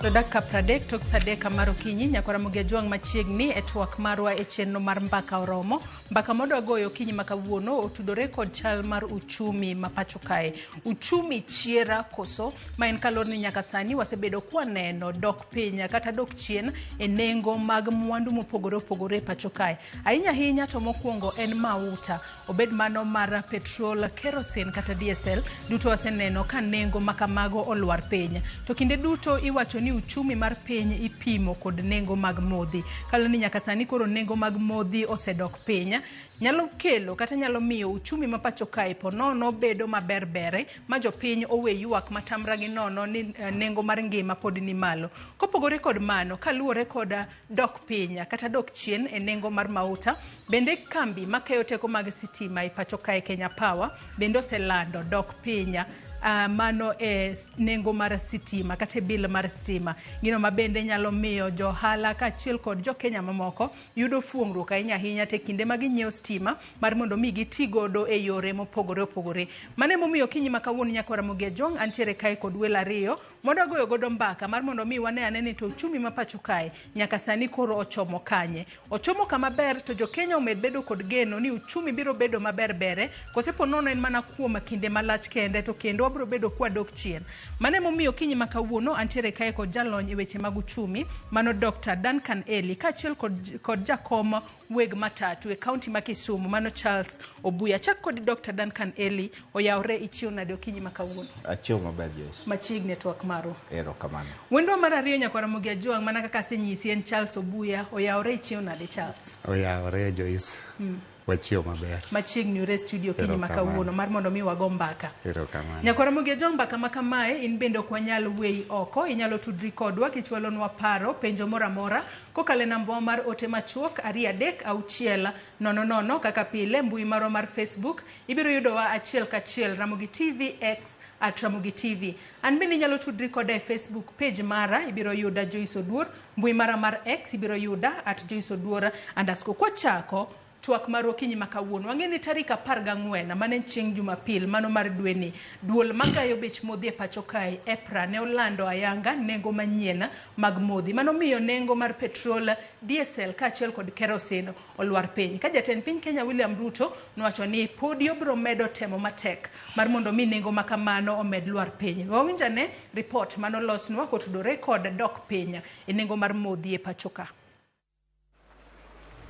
To dakika 30 tok sa 3 mar okinyi nyaka Ramogi Ajwang' machiegni e twak marwa e chenro mar Mbaka Oromo. Mbaka modwa goyo okinyi ma kawuono otudore kod chal mar uchumi ma pacho kae. Uchumi chiera koso? Ma en kaluwore ni nyaka sani wasebedo kwaneno dok piny kata dok chien e nengo mag mwandu mopogore opogore e pacho kae. Ahinya ahinya to mokwongo en mauta. Obed mano mar petrol, kerosene kata diesel, duto waseneno ka nengo ma kamago olwar piny. To kinde duto iwacho ni uchumi mar piny ipimo kod nengo mag modhi. Kaluwore ni nyaka sani koro nengo mag modhi osedok piny, nyalo kelo kata nyalo miyo uchumi ma pacho kae po nono bedo maber bere ma jopiny owe ywak matamra gi nono ni nengo mar ngima pod ni malo. Kopogore kod mano, kaluwore kod dok piny kata dok chien e nengo mar mauta, bende kambi makeyo teko mag sitima e pacho kae Kenya Power bende oselando dok piny mano e nengo mar sitima kata e bill mar stima. Gino ma bende nyalo miyo johala kaachiel kod jokenya mamoko yudo fuong'ruok ahinya ahinya te kinde ma ginyiewo stima mar mondo mi giti godo e yore mopogore opogore. Mano emomiyo okinyi ma kawuono nyaka Ramogi Ajwang' antiere kae kod welo ariyo mondo wagoyo godo mbaka mar mondo mi wane ane ni to uchumi ma pacho kae nyaka sani koro ochomo kanye. Ochomo kama ber to jokenya omed bedo kod geno ni uchumi biro bedo maber bere kose po nono en mana kuom kinde malach kende to kendo wabiro bedo kwadok chien. Mano emomiyo okinyi ma kawuono antiere kae kod jalony e weche mag uchumi mano Dr. Duncan Eli kaachiel kod jakom weg matatu e kaunti ma Kisumu mano Charles Obuya. Achak kod Dr. Duncan Eli, oyawre ichiew nade okinyi ma kawuono? Achiew maber Joyce. Machiegni e twak marwa. Erokamano. Wendwa mar ariyo nyaka Ramogi Ajwang' mana kaka asenyisi en Charles Obuya. Oyawre ichiew nade Charles? Oyawre Joyce. Wachiew maber. Machiegni ure studio okinyi ma kawuono mar mondo mi wago mbaka. Erokamano. Nyaka Ramogi Ajwang' mbaka ma kamae in bende ok wanyal weyi oko, inyalo tudri kodwa kichwalonwa paro, penjo moro amora kokalo e namba mar ote machuok 2 3 6 0 0 kaka pile mbui marwa mar Facebook ibiro yudowa achiel kachiel Ramogi TV X at Ramogi TV. An bende inyalo tudri koda e Facebook page mara ibiro yuda Joyce Oduor, mbui mara mar X ibiro yuda at Joyce Oduor underscore. Kwachako twak mar okinyi ma kawuono wang'e ni tarik 14 mane en chieng' Jumapil mano mar dweni duol magayo bech modhi e pacho kae EPRA ne olando ayanga nengo manyien mag modhi mano miyo nengo mar petrol, diesel kaachiel kod kerosene olwar piny. Ka jatend piny Kenya William Ruto nowacho ni podi obiro medo temo matek mar mondo mi nengo ma kamano omed lwar piny. Wawinj ane ripot manolosnwa kotudore kod dok piny e nengo mar modhi e pacho ka.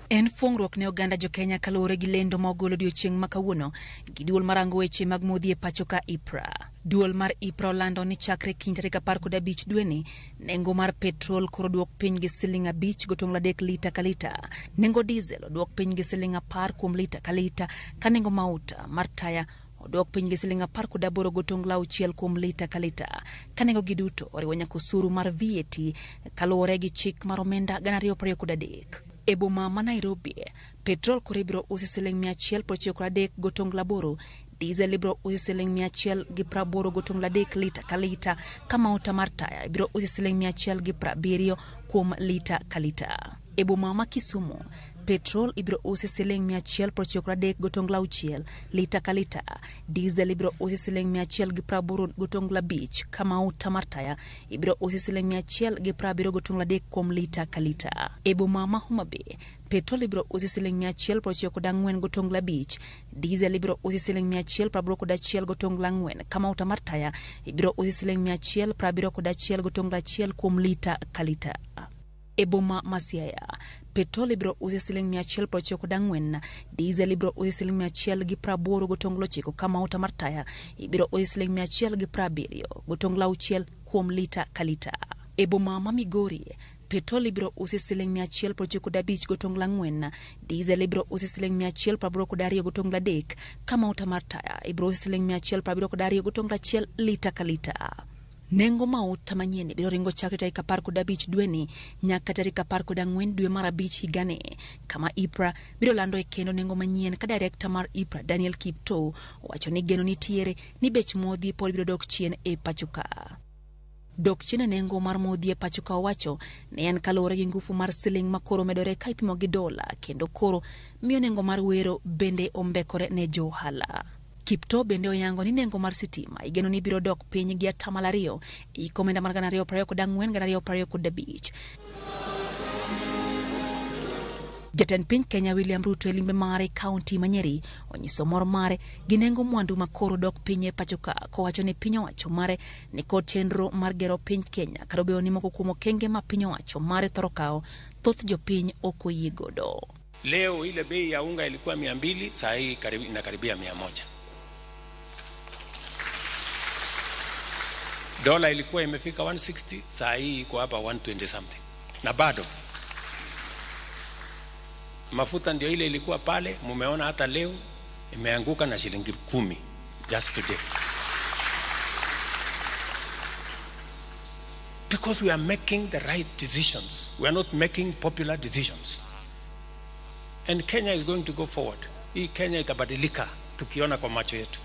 En fuong'ruok ne oganda jokenya kaluwore gi lendo ma ogol odiochieng' ma kawuono gi duol marango weche mag modhi e pacho ka IPRA. Duol mar IPRA olando ni chakre kiny tarik 15 dweni, nengo mar petrol koro oduok piny gi siling 5.3 lita ka lita. Nengo diesel oduok piny gi siling 10 kuom lita ka lita, ka nengo mauta mar taya oduok piny gi siling 18.6 kuom lita ka lita. Ka nengo gi duto oriwo nyaka osuru mar VAT kaluwore gi chik mar omenda 2023. E boma ma Nairobi, petrol koro ibiro usi siling 193.8, diesel ibiro usi siling 180.3 lita ka lita, ka mauta mar taya ibiro usi siling 170 kuom lita ka lita. E boma ma Kisumu, petrol ibiro usi siling 193.6 lita ka lita, diesel ibiro usi siling 185, ka mauta mar taya ibiro usi siling 173 kuom lita ka lita. E boma ma Homa Bay, petrol ibiro usi siling 194.5, diesel ibiro usi siling 181.4, ka mauta mar taya ibiro usi siling 171.1 kuom lita ka lita. E boma ma Siaya, petrol ibiro usi siling 194, diesel ibiro usi siling 189, ka mauta mar taya ibiro usi siling 170.6 kuom lita ka lita. E boma ma Migori, petrol ibiro usi siling 195.4, diesel ibiro usi siling 182.3, ka mauta mar taya ibiro usi siling 172.1 lita ka lita. Nengo mauta manyien biro ringo chakre tarik 15 dweni nyaka tarik 14 dwe mar abich higani, kama IPRA biro lando e kendo nengo manyien ka direkta mar IPRA Daniel Kiptoo owacho ni geno nitiere ni bech modhi pod biro dok chien e pacho ka. Dok chien e nengo mar modhi e pacho ka owacho ne en kaluwore gi ngufu mar siling ma koro medore ka ipimo gi dola kendo koro miyo nengo mar wero bende ombekore ne jo ohala. Kinde Kiptoo bende oyango ni nengo mar sitima igeno ni biro dok piny gi 2% e hik omenda mar 2024 2025. Jatend piny Kenya William Ruto e limbe mare e kaunti ma Nyeri onyiso mor mare gi nengo mwandu ma koro dok piny e pacho ka kowacho ni piny owacho mare ni kod chenro mar gero piny Kenya kata obedo ni moko kuom okenge ma piny owacho mare thoro kawo thoth jopiny ok oyie godo. Leo ile bei ya unga ilikuwa 200, saa hii inakaribia 100. Dola ilikuwa imefika 160, saa hii iko hapa 120 something. Na bado mafuta ndio ile ilikuwa pale, mumeona hata leo imeanguka na shilingi 10 just today. Because we are making the right decisions. We are not making popular decisions. And Kenya is going to go forward. Hii Kenya itabadilika tukiona kwa macho yetu.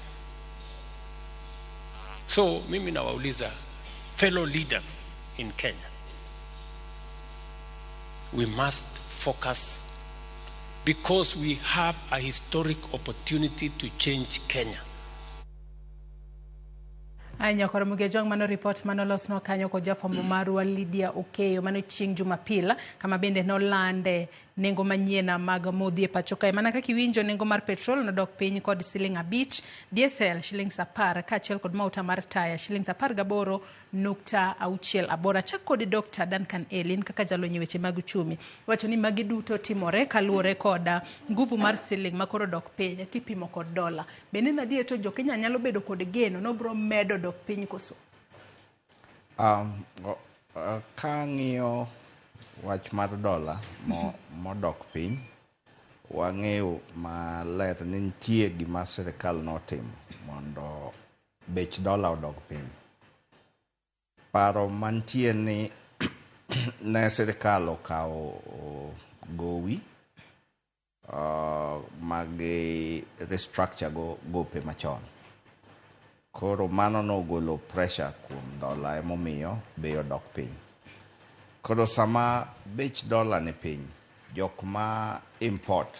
So mimi nawauliza fellow leaders in Kenya, we must focus because we have a historic opportunity to change Kenya. Aya nyakoro Mugejwang', mano report manolosnwa kanyo kod jafwambo marwa Lydia Okeyo mano chieng' Jumapil, kama bende nolande nengo manyien mag modhi e pacho kae. Mana kaka iwinjo, nengo mar petrol nodok piny kod siling 5, diesel siling 10, kaachiel kod mauta mar taya siling 18.68. Achak kod Dr. Duncan Elin kaka jalony e weche mag uchumi. Wacho ni magi duto timore kaluwore kod nguvu mar siling makoro dok piny kipimo kod dola. Bende en adier to jo Kenya nyalo bedo kod geno nobro medo dok piny koso? Ka ang'iyo wach mar dola modok piny, wang'eyo maler ni nitie gima sirikal notimo mondo bech dola odog piny. Paro mantie ni ne sirikal okawo gowi magi restructure go gope machon. Koro mano nogolo pressure kuom dola, emomiyo bei odok piny. Koro sama bech dola ni piny, jok ma import,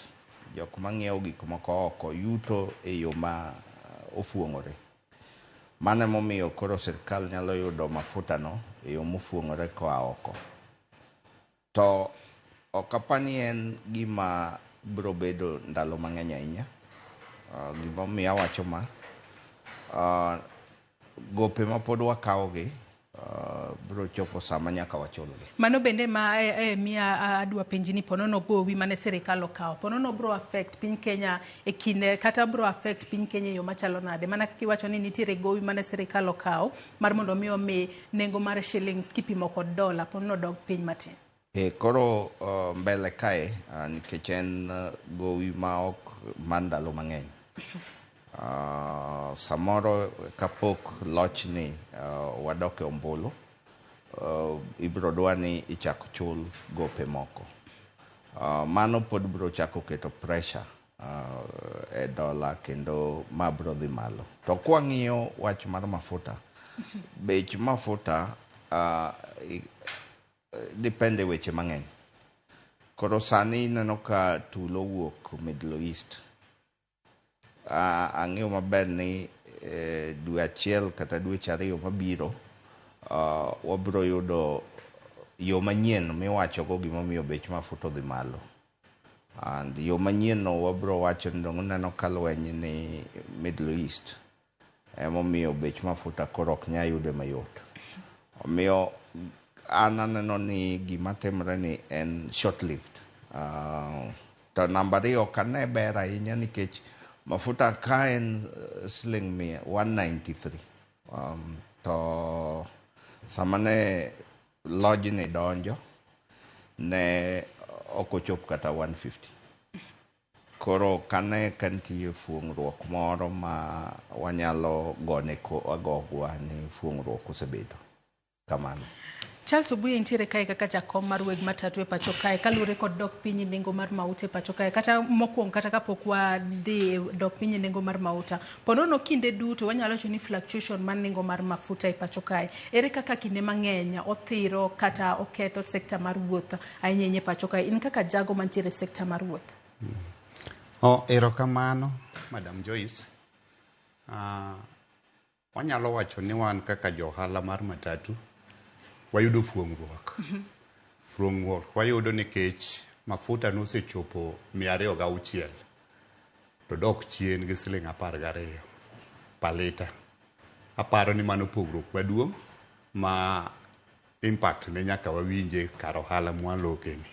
jok ma ng'iewo gik moko oko yuto e yo ma ofuong'ore. Mano emomiyo koro sirikal nyalo yudo mafuta no e yo mofuong'ore koa oko. To ok apar ni en gima biro bedo ndalo mang'eny ahinya. Gimomiyo awacho ma, gope ma pod wakawo gi biro chopo sama nyaka wachulgi. Mano bende ma miya adwa penji ni ponono gowi mane sirikal okawo, ponono bro affect piny Kenya e kinde kata bro affect piny Kenya e yo machalo nade? Mana kaka iwacho ni nitiere gowi mane sirikal okawo mar mondo mi omi nengo mar shillings kipimo kod dola ponono dog piny matin. Koro mbele kae, nikech en gowi ma ok mar ndalo mang'eny. Samoro kapok lochni wadok e ombulu, ibiro dwa ni ichak chul gope moko. Mano pod biro chako keto pressure e dola kendo ma biro dhi malo. To kwang'iyo wach mar mafuta, bech mafuta depend e weche mang'eny. Koro sani ineno ka tulo wuok Middle East. Ang'eyo maber ni dwe achiel kata dweche 2 mabiro, wabiro yudo yo manyien miwachogo gimomiyo bech mafuta odhi malo. And yo manyien no wabiro wacho ni dong uneno ka lweny ni Middle East emomiyo bech mafuta koro ok nyal yude mayot. Omiyo an aneno ni gima timore ni en short lived. To namba 2 ok ane ber ahinya nikech mafuta ka en siling 193. To sama ne lojni donjo ne ok ochop kata 150. Koro kane ka nitie fuong'ruok moro ma wanyalo gone agogwa ni fuong'ruok osebedo kamano. Charles Obuye nitiere kae kaka jakom mar weg matatu e pacho kae kaluwore kod dok piny e nengo mar mauta e pacho kae, kata mokwongo kata kapok wadhi dok piny e nengo mar mauta, ponono kinde duto wanyalo wacho ni fluctuation mar nengo mar mafuta e pacho kae ere kaka kinde mang'eny othiro kata oketho sekta mar wuoth ahinya ahinya e pacho kae, in kaka jago mantiere e sekta mar wuoth? Erokamano Madam Joyce. Wanyalo wacho ni wan kaka jo ohala mar matatu wayudo fuong'ruok. Fuong'ruok wayudo nikech mafuta nosechopo 206 to dok chien gi siling 12 per lita. Aparo ni mano pogruok maduong' ma impact ne nyaka wawinje kar ohala mwaloke ni.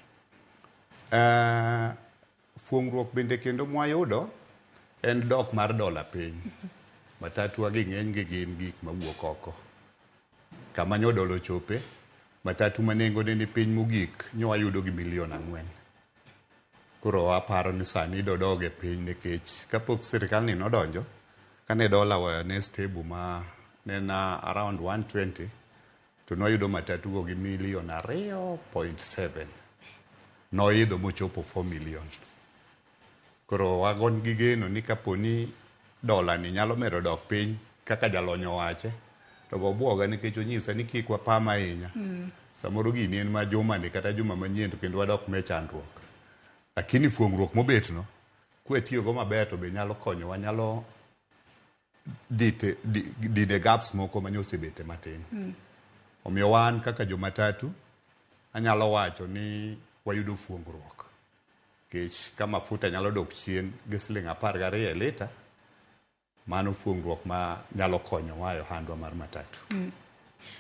Fuong'ruok bende kendo mwayudo en dok mar dola piny. Matatu gi ng'eny gi gin gik mawuok oko. Kama nyo dola ochope, matatu ma nengone ni piny mogik nyo wayudo gi milion 4. Koro aparo ni sani dodoge piny nikech kapok sirikal ni nodonjo, kane dola ne stable ma ne en around 120, to nwayudo matatu go gi milion 2.7. Noidho mochopo 4 million. Koro wagon gi geno ni kaponi dola ni nyalo medo dok piny kaka jalony owache, to bobuoga nikech onyisa ni kik wapam ahinya. Samoro gini en ma juma ni kata juma manyien to kendo wadok me chandruok. Lakini fuong'ruok mobet no, kwatiyogo maber to be nyalo konyowa, nyalo dine gaps moko mane osebete matin. Omiyo wan kaka jomatatu, anyalo wacho ni wayudo fuong'ruok. Nikech ka mafuta nyalo dok chien gi siling 12 e lita, mano fuong'ruok ma nyalo konyowa e ohandwa mar matatu.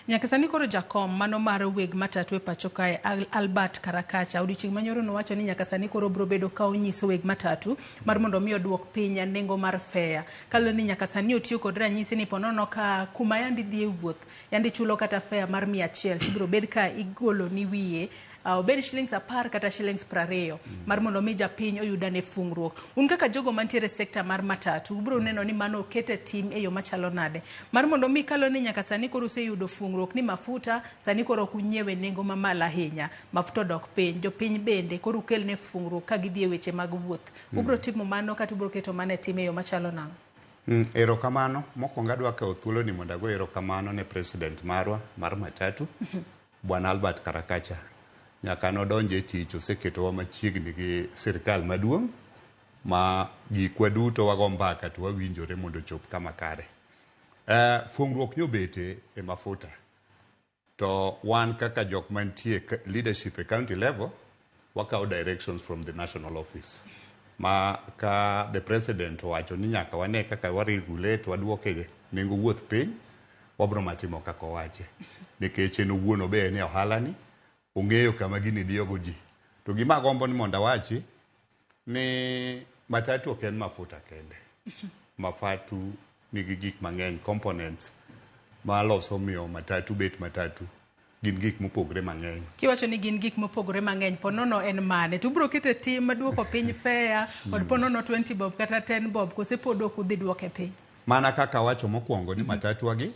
Nyaka sani koro jakom mano mar weg matatu e pacho kae Albert Karakacha odiochieng' manyoro nowacho ni nyaka sani koro biro bedo ka onyiso weg matatu mar mondo mi oduok piny nengo mar fare. Kaluwore ni nyaka sani otiyo kod ranyisi ni ponono ka kuma yandi dhi e wuoth yandi chulo kata fare mar 100 tibiro bed ka igolo ni wiye obed shillings 10 kata shillings 20 mar mondo mi japiny oyud ane fungruok. Un kaka jogo mantiere e sekta mar matatu, ubiro neno ni mano oket e tim e yo machalo nade mar mondo mi kaluwore ni nyaka sani koro useyudo fungruok ni mafuta sani koro ok unyiewe nengo mamalo ahinya, mafuta odok piny, jopiny bende koro ukelne fungruok ka gidhi e weche mag wuoth. Ubiro timo mano kata ubiro keto mano e tim e yo machalo nang'o? Erokamano. Mokwongo adwa kawo thuolo ni mondo ago erokamano ne president marwa mar matatu, Bwana Albert Karakacha. Nyaka nodonje e tich oseketowa machiegni gi sirikal maduong' ma gikwa duto wago mbaka to wawinjore mondo ochop kama kare. Fuong'ruok nyobete e mafuta. To wan kaka jok mantie leadership e county level, wakawo directions from the national office. Ma ka the president owacho ni nyaka wane kaka wa regulate waduoke nengo wuoth piny, wabro matimo kaka owache. Nikech en owuon obe en e ohala ni, ong'eyo kama gini diyogo ji. To gima agombo ni mondo awachi, ni matatu ok en mafuta kende. Matatu nigi gik mang'eny, components maloso miyo matatu bet matatu gin gik mopogre mang'eny. Kiwacho ni gin gik mopogore mang'eny, ponono en mane? To ubiro keto e tim duoko piny fare kod ponono 20 bob kata 10 bob kose pod ok udhi duoke piny? Mana kaka awacho mokwongo ni matatu gi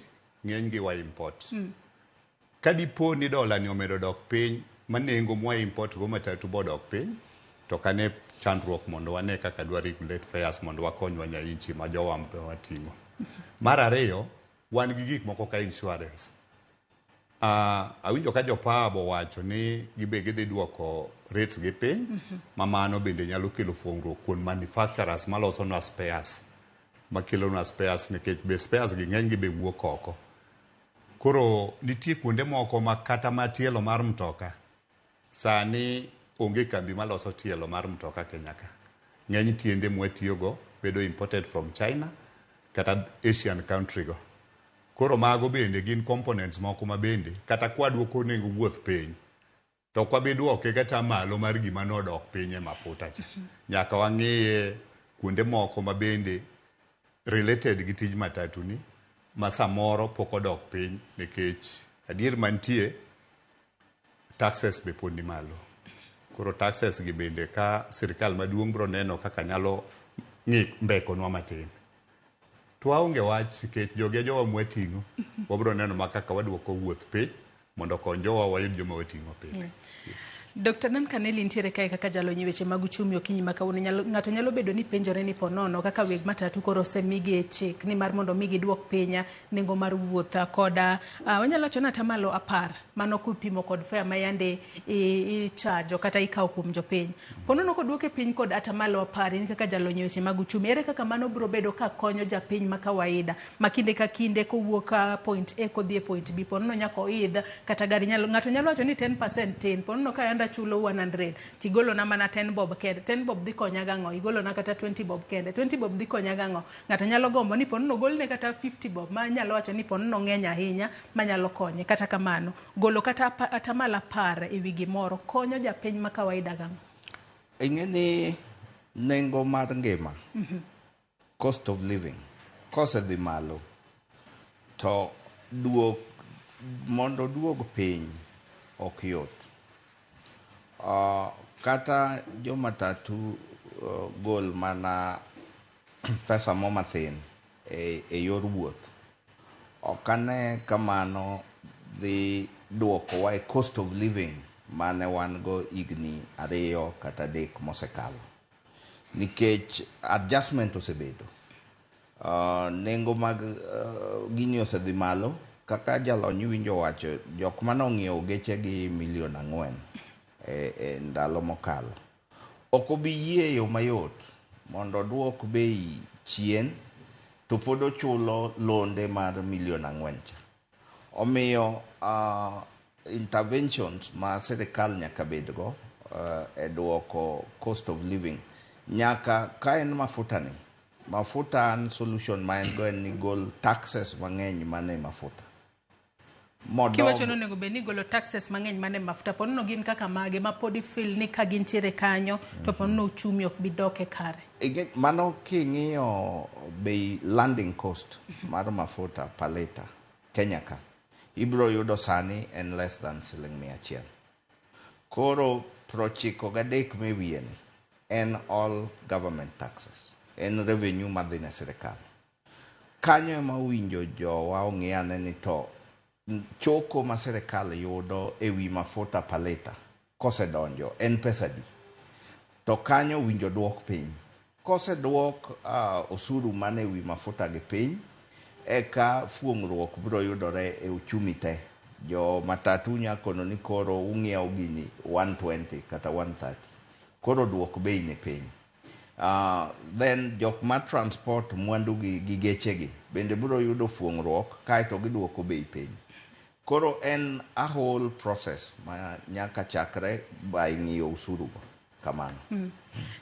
ng'eny gi wa import. Ka dipo ni dola ni omedo dok piny ma nengo mwa import go matatu bodok piny, to kane chandruok mondo wane kaka dwa regulate fares mondo wakony wananchi ma jowa wating'o. Mar ariyo, wan gi gik moko ka insurance. Awinjo ka jopab owacho ni gibe gidhi duoko rates gi piny, ma mano bende nyalo kelo fuong'ruok kuom manufacturers maloso nwa spares, makelonwa spares nikech be spares gi ng'eny gi be wuok oko. Koro nitie kuonde moko ma kata ma tielo mar mtoka sani onge kambi maloso tielo mar mtoka Kenya ka. Ng'eny tiende mwatiyogo bedo imported from China kata Asian country go. Koro mago bende gin components moko ma bende kata kwadwoko nengo wuoth piny to ok wabi duoke kata malo mar gima nodok piny e mafuta cha. Nyaka wang'iye kuonde moko ma bende related gi tij matatu ni ma samoro pok odok piny nikech adier mantie taxes be pod ni malo. Koro taxes gi bende ka sirikal maduong' biro neno kaka nyalo ng'i mbekonwa matin. To waonge wach nikech jogi e jowa mwating'o. Wabiro neno ma kaka waduoko wuoth piny mondo okony jowa wayud joma wating'o pile. Dr. Duncan Eli nitiere kae kaka jalony e weche mag uchumi okinyi ma kawuono. Ng'ato nyalo bedo ni penjore ni ponono kaka weg matatu koro osemigi e chik ni mar mondo mi giduok piny nengo mar wuoth koda wanyalo wacho ni atamalo 10 Mano kupimo kod fare ma yande ichajo kata ikawo kuom jopiny. Ponono koduoke piny kod atamalo 10, in kaka jalony e weche mag uchumi, ere kaka mano biro bedo ka konyo japiny ma kawaida ma kinde ka kinde kowuok point A kodhi e point B, ponono nyaka oidh kata gari? Nyalo ng'ato nyalo wacho ni 10% tin. Ponono ka yanda chulo 100 tigolona mana 10 bob kende, 10 bob dhi konya gang'o? Igolona kata 20 bob kende, 20 bob dhi konya gang'o? Ng'ato nyalo gombo ni ponono golne kata 50 bob, ma nyalo wacho ni ponono ng'eny ahinya manyalo konye. Kata kamano, golo kata atamalo 10 e wi gimoro konyo japiny ma kawaida gang'o? Ing'e ni nengo mar ngima, cost of living, kosedhi malo to duok mondo duog piny ok yot. Kata jomatatu gol mana pesa mo mathin e yor wuoth, ok ane kamano dhi duokowa e cost of living mane wan go higni 2 kata 3 mosekalo, nikech adjustment osebedo. Nengo mag gini osedhi malo. Kaka jalony iwinjo wacho, jok mane ong'iewo geche gi milion 4 e ndalo mokalo ok obi yie yo mayot mondo oduok bei chien to pod ochulo londe mar milion 4 cha. Omiyo interventions ma sirikal nyaka bedgo e duoko cost of living nyaka ka en mafuta ni mafuta an solution ma en go en ni gol taxes mang'eny mane mafuta. Kiwacho ni onego bed ni igolo taxes mang'eny mane mafuta, ponono gin kaka mage ma pod ifeel ni ka gintiere kanyo to ponono uchumi ok bi dok e kare? Mano king'iyo bei landing cost mar mafuta per liter Kenya ka, ibiro yudo sani en less than siling 100. Koro 93 mewiye ni en all government taxes, en revenue madhi ne sirikal. Kanyo ema owinjo jowa ong'i ane ni to choko ma sirikal yudo e wi mafuta per liter kosedonjo en pesa di, to kanyo owinjo duok piny. Koseduok osuru mane wi mafuta gi piny, eka fuong'ruok biro yudore e uchumi te. Jo matatu nyakono ni koro ung'iewo gini 120 kata 130, koro duok bei ni piny. Then jok ma transport mwandu gi gechegi bende biro yudo fuong'ruok, kaeto giduoko bei piny. Koro en a whole process ma nyaka chakre by ng'iyo usuru go kamano.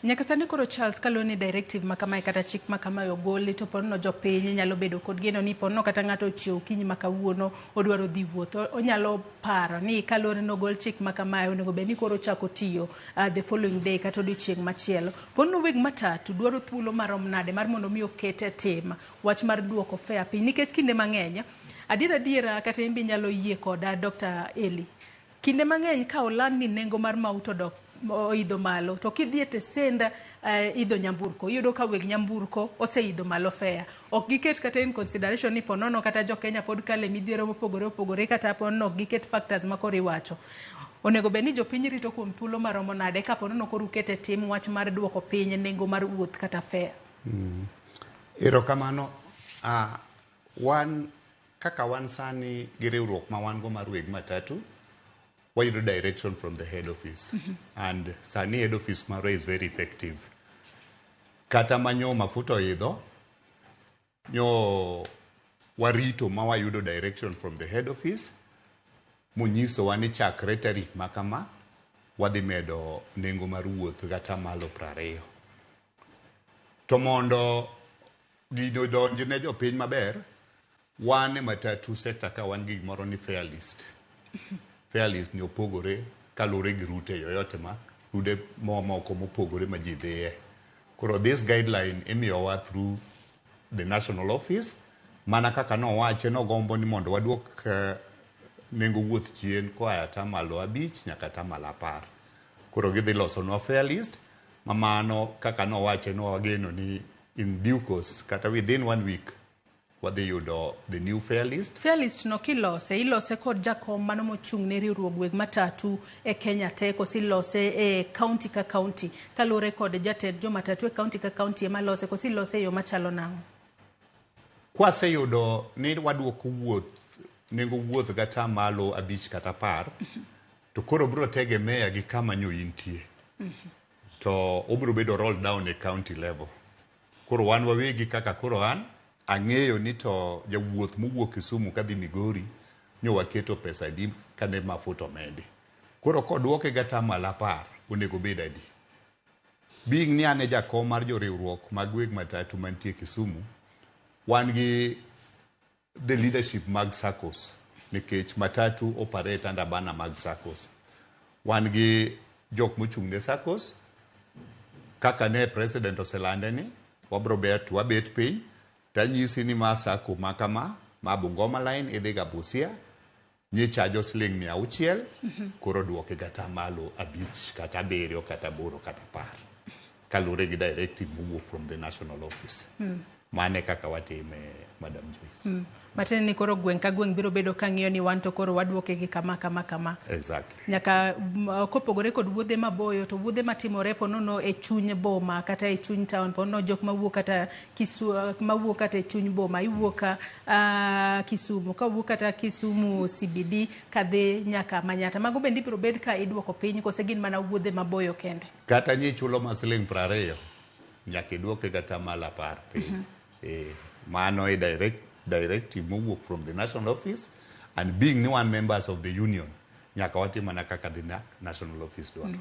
Nyaka sani koro, Charles, kaluwore ni directive ma kamae kata chik ma kamae ogoli, to ponono jopiny nyalo bedo kod geno ni ponono kata ng'ato ochiewo okinyi ma kawuono odwaro dhi wuoth, onyalo paro ni kaluwore ni ogol chik ma kamae, onego bed ni koro ochako tiyo the following day kata odiochieng' machielo. Ponono weg matatu dwaro thuolo marom nade mar mondo mi oket e tim wach mar duoko fare piny? Nikech kinde mang'eny, adier adiera, kata in be inyalo yie koda, Dr. Eli, kinde mang'eny ka oland ni nengo mar mauta odok oidho malo, to kidhi e tesend idho nyamburko, iyudo ka weg nyamburko oseidho malo fare. Ok giket kata in consideration ni ponono kata jo Kenya pod kale midhiero mopogore opogore, kata ponono ok giket factors ma koro iwacho. Onego bed ni jopiny rito kuom thuolo maromo nade ka ponono koro ukete tim wach mar duoko piny nengo mar wuoth kata fare? Erokamano. Wan kaka wan sani gi riwruok ma wan go mar weg matatu, wayudo direction from the head office. And sani head office marwa is very effective. Kata manyo mafuta oidho, nyo warito ma wayudo direction from the head office monyisowa ni chakre tarik ma kama wadhi medo nengo mar wuoth gatamalo 20. To mondo gino donj ne jopiny maber, wan e matatu sector ka wan gi gimoro ni fare list. Fare list ni opogore kaluwore gi route yoyote ma route moko mopogore ma ji dhiye. Koro this guideline imiyowa through the national office. Mana kaka nowache, nogombo ni mondo waduok nengo wuoth chien koa e atamalo 5 nyaka atamalo 10. Koro gidhi losonwa fare list ma mano kaka nowache no wageno ni in due course kata within one week wadhi yudo the new fare list. Fare list no kilose, ilose kod jakom mano mochung' ne riwruog weg matatu e Kenya te, koso ilose e county ka county kaluwore kod jatend jomatatu e county ka county ema lose, koso ilose e yo machalo nang'o? Kwaseyudo ni waduoko wuoth nengo wuoth gata malo 5 kata 10, to koro biro tegemea gi kama nyo intie. To obiro bedo rolled down e county level. Koro wan wawegi kaka koro an ang'eyo ni to jawuoth mowuok Kisumu kadhi Migori nyo waketo pesa adi kane mafuta omedi. Koro koduoke gata malo 10 onego bed adi. Being ni an e jakom mar joriwruok mag weg matatu mantie Kisumu, wan gi the leadership mag SACCOs nikech matatu operate under banner mag SACCOs. Wan gi jok mochung' ne SACCOs, kaka ne president oselande ni wabro bet wabet piny tanyisi ni ma SACCO ma kama ma Bungoma line idhi ga Busia nyichajo siling 600, koro duoke gata malo 5 kata 7 kata 8 kata 10 kaluwore gi directive mowuok from the national office. Mane kaka watime, Madam Joyce. Matiende ni koro gweng' ka gweng' biro bedo ka ng'iyo ni wan to koro waduoke gi kama kama kama. Exactly. Nyaka kopogore kod wuodhe maboyo to wuodhe matimore ponono e chuny boma kata e chuny town, ponono jok mawuok kata mawuok kata e chuny boma, iwuok Kisumu, kawuok kata Kisumu CBD kadhi nyaka Manyatta. Mago bende ibiro bed ka iduoko piny kose gin mana wuodhe maboyo kende? Kata nyichulo ma siling 20 nyaka iduoke kata malo 10 piny. Mano e directive mowuok from the national office, and being ni one members of the union nyaka watim mana kaka the national office dwaro.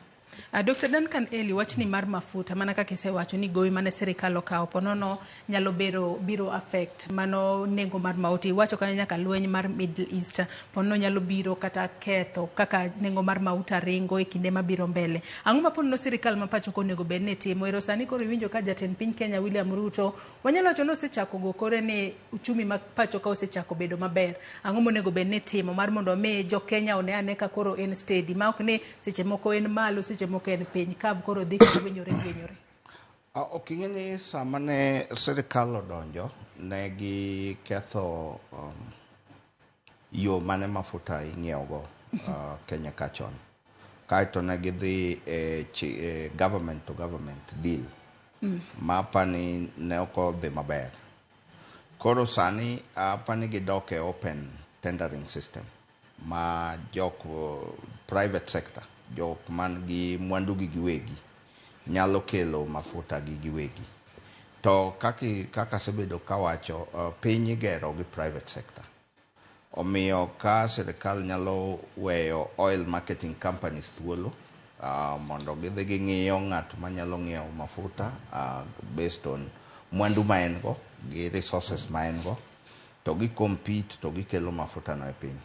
Dr. Duncan Eli, wachni mar mafuta mana kaka isewacho ni gowi mane sirikal okawo ponono nyalo biro affect mano nengo mar mauta. Iwacho kanyo nyaka lweny mar Middle East ponono nyalo biro kata ketho kaka nengo mar mauta ringo e kinde mabiro mbele. Ang'o ma ponono sirikal ma pacho ka onego bed ni timo? Ero sani koro iwinjo ka jatend piny Kenya William Ruto wanyalo wacho ni osechako go kore ni uchumi ma pacho ka osechako bedo maber. Ang'o monego bed ni timo mar mondo mi jo Kenya one ane ka koro en steady ma ok ni seche moko en malo seche moko en piny, kav koro dhi ka gwenyore gwenyore. Ok ing'e ni sama ne sirikal odonjo ne giketho yo mane mafuta ing'iewogo Kenya ka chon. Kaeto ne gidhi e government to government deal. Ma apani ne ok odhi maber. Koro sani apani gidok e open tendering system ma jok private sector, jok man gi mwandu gi giwegi nyalo kelo mafuta gi giwegi. To kaka asebedo kawacho, piny igero gi private sector. Omiyo ka sirikal nyalo weyo oil marketing companies thuolo mondo gidhi ging'iyo ng'at manyalo ng'iewo mafuta based on mwandu ma en go gi resources ma en go, to gi compete to gikelo mafuta no e piny.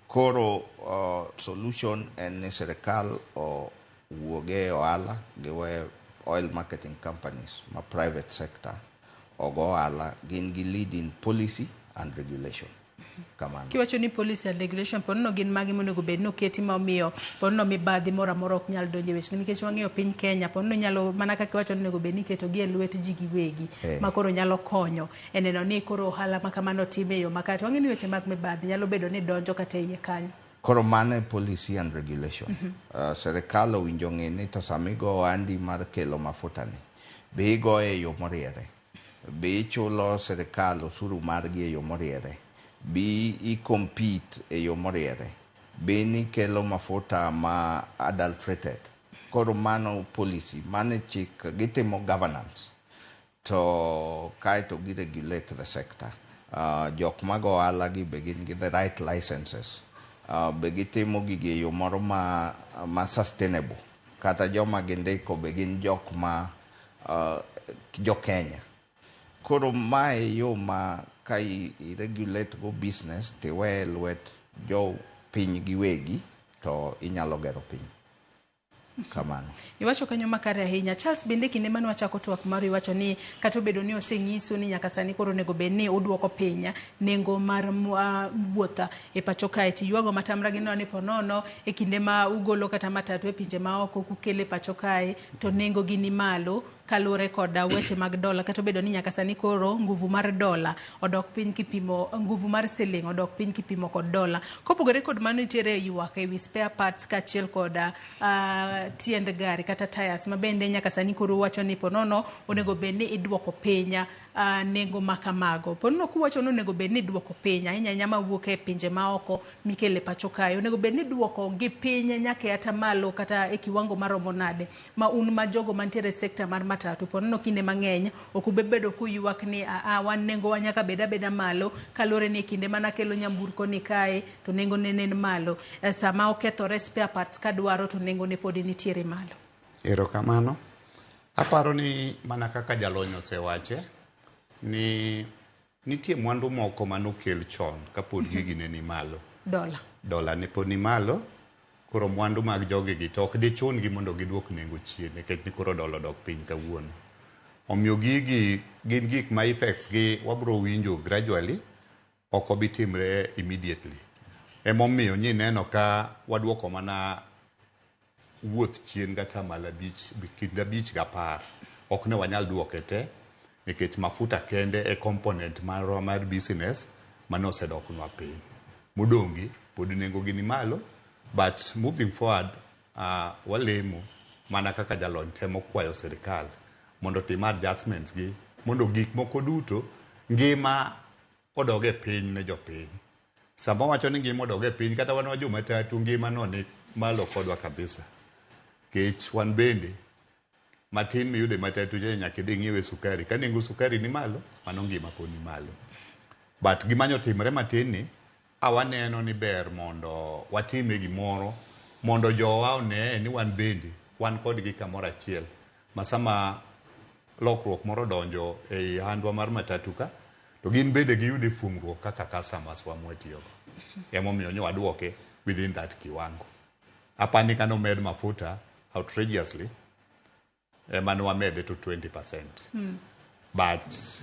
Koro solution en ni sirikal owuoge ohala giwe oil marketing companies ma private sector ogo ohala, gin gi lead in policy and regulation. Kamano. Kiwacho ni policy and regulation, ponono gin mage monego bed ni oketi ma omiyo ponono mibadhi moro amora ok nyal donjo e weche, nikech wang'eyo piny Kenya ponono nyalo mana kaka iwacho ni onego bed ni iketo gi e lwet ji giwegi ma koro nyalo konyo e neno ni koro ohala ma kamano tim e yo makare. To wang'eyo ni weche mag mibadhi nyalo bedo ni donjo kata e iye kanyo. Koro mano e policy and regulation. Sirikal owinjo ng'e ni to sama igo ohandi mar kelo mafuta ni, be igoye e yo moriere, be ichulo sirikal osuru margi e yo moriere, be i compete e yo moriere, be nikelo mafuta ma adulterated. Koro mano policy, mano e chik, gitimo governance to kaeto gi regulate the sector. Jok mago ohala gi be gin gi the right licenses. Be gitimo gigi e yo moro ma sustainable. Kata joma gindiko be gin jok ma jo Kenya. Koro mae yo ma ka i regulate go business tiweye lwet jo piny giwegi to inyalo gero piny. Kamano. Iwacho kanyo makare ahinya. Charles, bende kinde mane wachako twak maru iwacho ni kata obedo ni osenyisu ni nyaka sani koro onego bed ni uduoko piny nengo mar wuoth e pacho kae, to ywago matamra gineno ni ponono e kinde ma ugolo kata matatu e pinje maoko kukele pacho kae to nengo gi ni malo. kaluwore kod weche mag dola, kata obedo ni nyaka sani koro nguvu mar dola odok piny kipimo, nguvu mar siling odok piny kipimo kod dola. Kopogore kod mano, nitiere ywak ewi spare parts kaachiel kod tiend gari kata tires, ma bende nyaka sani koro wacho ni ponono onego bed ni iduoko piny nengo ma kamago. Ponono kuwacho ni onego bed ni iduoko piny ahinya ahinya mawuok e pinje maoko mikele pacho kae, onego bed ni iduoko gi piny nyaka e atamalo kata e kiwango maromo nade ma un ma jogo mantiere e sekta mar matatu ponono kinde mang'eny ok ube bedo kuywak ni aa wan nengo wa nyaka bed abeda malo kaluwore ni e kinde manakelo nyamburko ni kae to nengo ne nen malo, sama okethore spare parts kadwaro to nengo ne podi nitiere malo. Erokamano. Aparo ni mana kaka jalony osewache ni nitie mwandu moko manokel chon kapod gigi ne ni malo. Dola. Dola ne pod ni malo, koro mwandu mag jogi gi to ok dichun gi mondo giduok nengo chien nikech ni koro dola odok piny kawuono. Omiyo gigi gin gik ma effects gi wabro winjo gradually, ok obi timre immediately. Emomiyo nyineno ka waduoko mana wuoth chien gatamalo 5, kind 5 gi 10. Ok ne wanyal duoke te, nikech mafuta kende e component marwa mar business mane osedoknwa piny. Modong' gi pod nengo gi ni malo, but moving forward walemo mana kaka jalony temo kwayo sirikal mondo otim adjustments gi mondo gik moko duto ngima odog e piny ne jopiny. Sama wacho ni ngima odog e piny, kata wan wa jomatatu ngima no ni malo kodwa kabisa. Kech wan bende matin miyudo e matatu cha nyaka idhi ing'iewe sukari. Ka nengo sukari ni malo, mano ngima pod ni malo. But gima nyotimre matin ni, awaneno ni ber mondo watime gimoro mondo jowa one ni wan bende wan kodgi kamoro achiel. Ma sama lokruok moro odonjo ei handwa mar matatu ka, to gin bende giyude fuong'ruok kaka customers wa mwatiyogo. Emomiyo nyo waduoke within that kiwango. Apani kane omed mafuta outrageously, ema ne wamede to 20%. But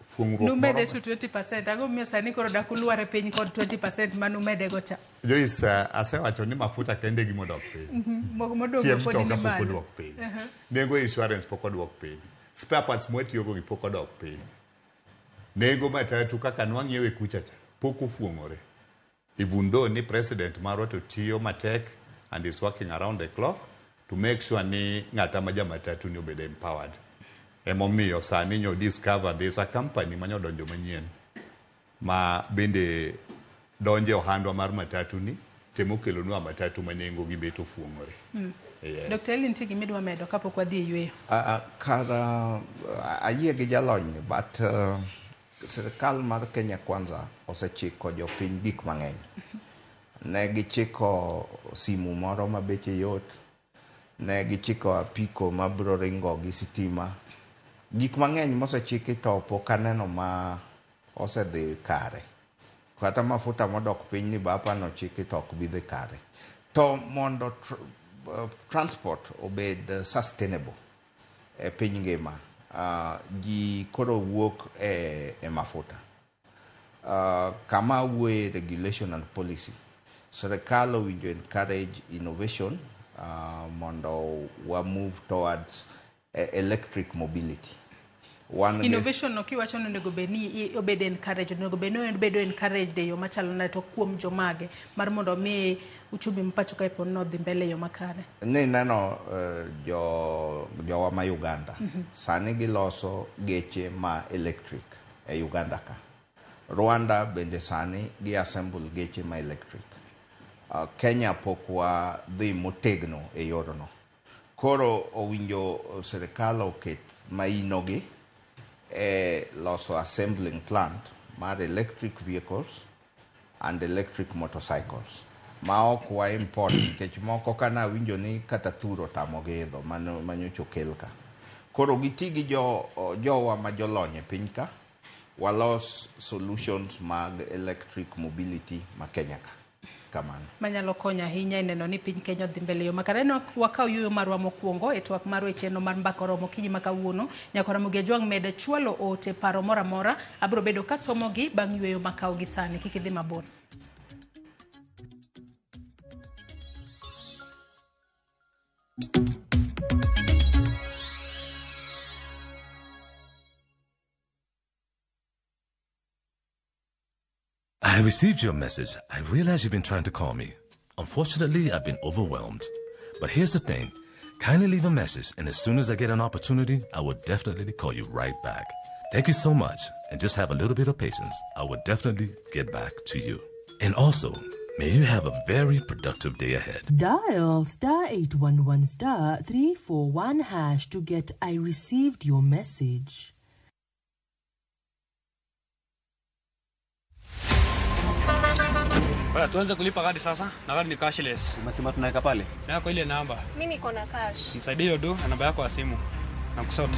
fuong'ruok Numede moro to 20%, ang'o momiyo sani koro dak ulwar e piny kod 20% manumede go cha? Joyce, asewacho ni mafuta kende gima odok piny. Modong' Tie pod mtoka ni pok malo. odwok piny. Nengo insurance pok odwok piny. Spare parts mwatiyogo gi pok odok piny. Nengo matatu kaka nwang'iewe kucha cha pok ofuong'ore. Even though ni president marwa to tiyo matek and is working around the clock to make sure ni ng'ata ma jamatatu ni obed empowered. Emomiyo sani nyo discover there's a company manyodonjo manyien ma bende donje ohandwa mar matatu ni temo kelonwa matatu ma nengo gi bet ofuong'ore. Yes. Dr. Eli, nitie gima idwa medo kapok wadhi e yweyo? Kara ayie gi jalony ni, but sirikal mar Kenya Kwanza osechiko jopiny gik mang'eny. Ne gichiko simu moro ma beche yot, ne gichiko apiko mabiro ringo gi sitima. Gik mang'eny mosechiki to pok aneno ma osedhi kare. Kata mafuta modok piny ni be apani ochiki to ok bi dhi kare. To mondo transport obed sustainable e piny ngima, ji koro wuok e mafuta. Kama wuoye regulation and policy, sirikal owinjo encourage innovation mondo wa move towards electric mobility. Wan gi Innovation no kiwacho ni onego bed ni obed encouraged, onego bed ni obedo encouraged e yo machalo nade to kuom jomage mar mondo mi uchumi ma pacho kae pod nodhi mbele e yo makare? Ni neno jowa ma Uganda sani giloso geche ma electric e Uganda ka. Rwanda bende sani gi assemble geche ma electric. Kenya pok wadhi motegno e yorno. Koro owinjo sirikal oket maino gi e loso assembling plant mar electric vehicles and electric motorcycles ma ok wa import, nikech moko kana awinjo ni kata thuro otamogi idho manyocha okel ka. Koro giti gi jowa ma jolony e piny ka, walos solutions mag electric mobility ma Kenya ka. Kamano. Manyalo konyo ahinya e neno ni piny Kenya odhi mbele yo makare. Ne wakaw yueyo marwa mokwongo e twak marwa e chenro mar Mbaka Oromo okinyi ma kawuono. Nyaka Ramogi Ajwang' med chwalo ote paro moro amora. Abiro bedo kasomogi bang' yueyo makaw gi sani. Kik idhi mabor. I received your message. I realize you've been trying to call me. Unfortunately, I've been overwhelmed. But here's the thing. Kindly leave a message, and as soon as I get an opportunity, I will definitely call you right back. Thank you so much, and just have a little bit of patience. I will definitely get back to you. And also, may you have a very productive day ahead. Dial star 811 star 341 hash to get I received your message. Bwana, tuanze kulipa kadi sasa na kadi ni cashless. Umesema tunaweka pale? Yako ile namba. Mimi niko na cash. Nisaidie hiyo do na namba yako ya simu. Na kusort.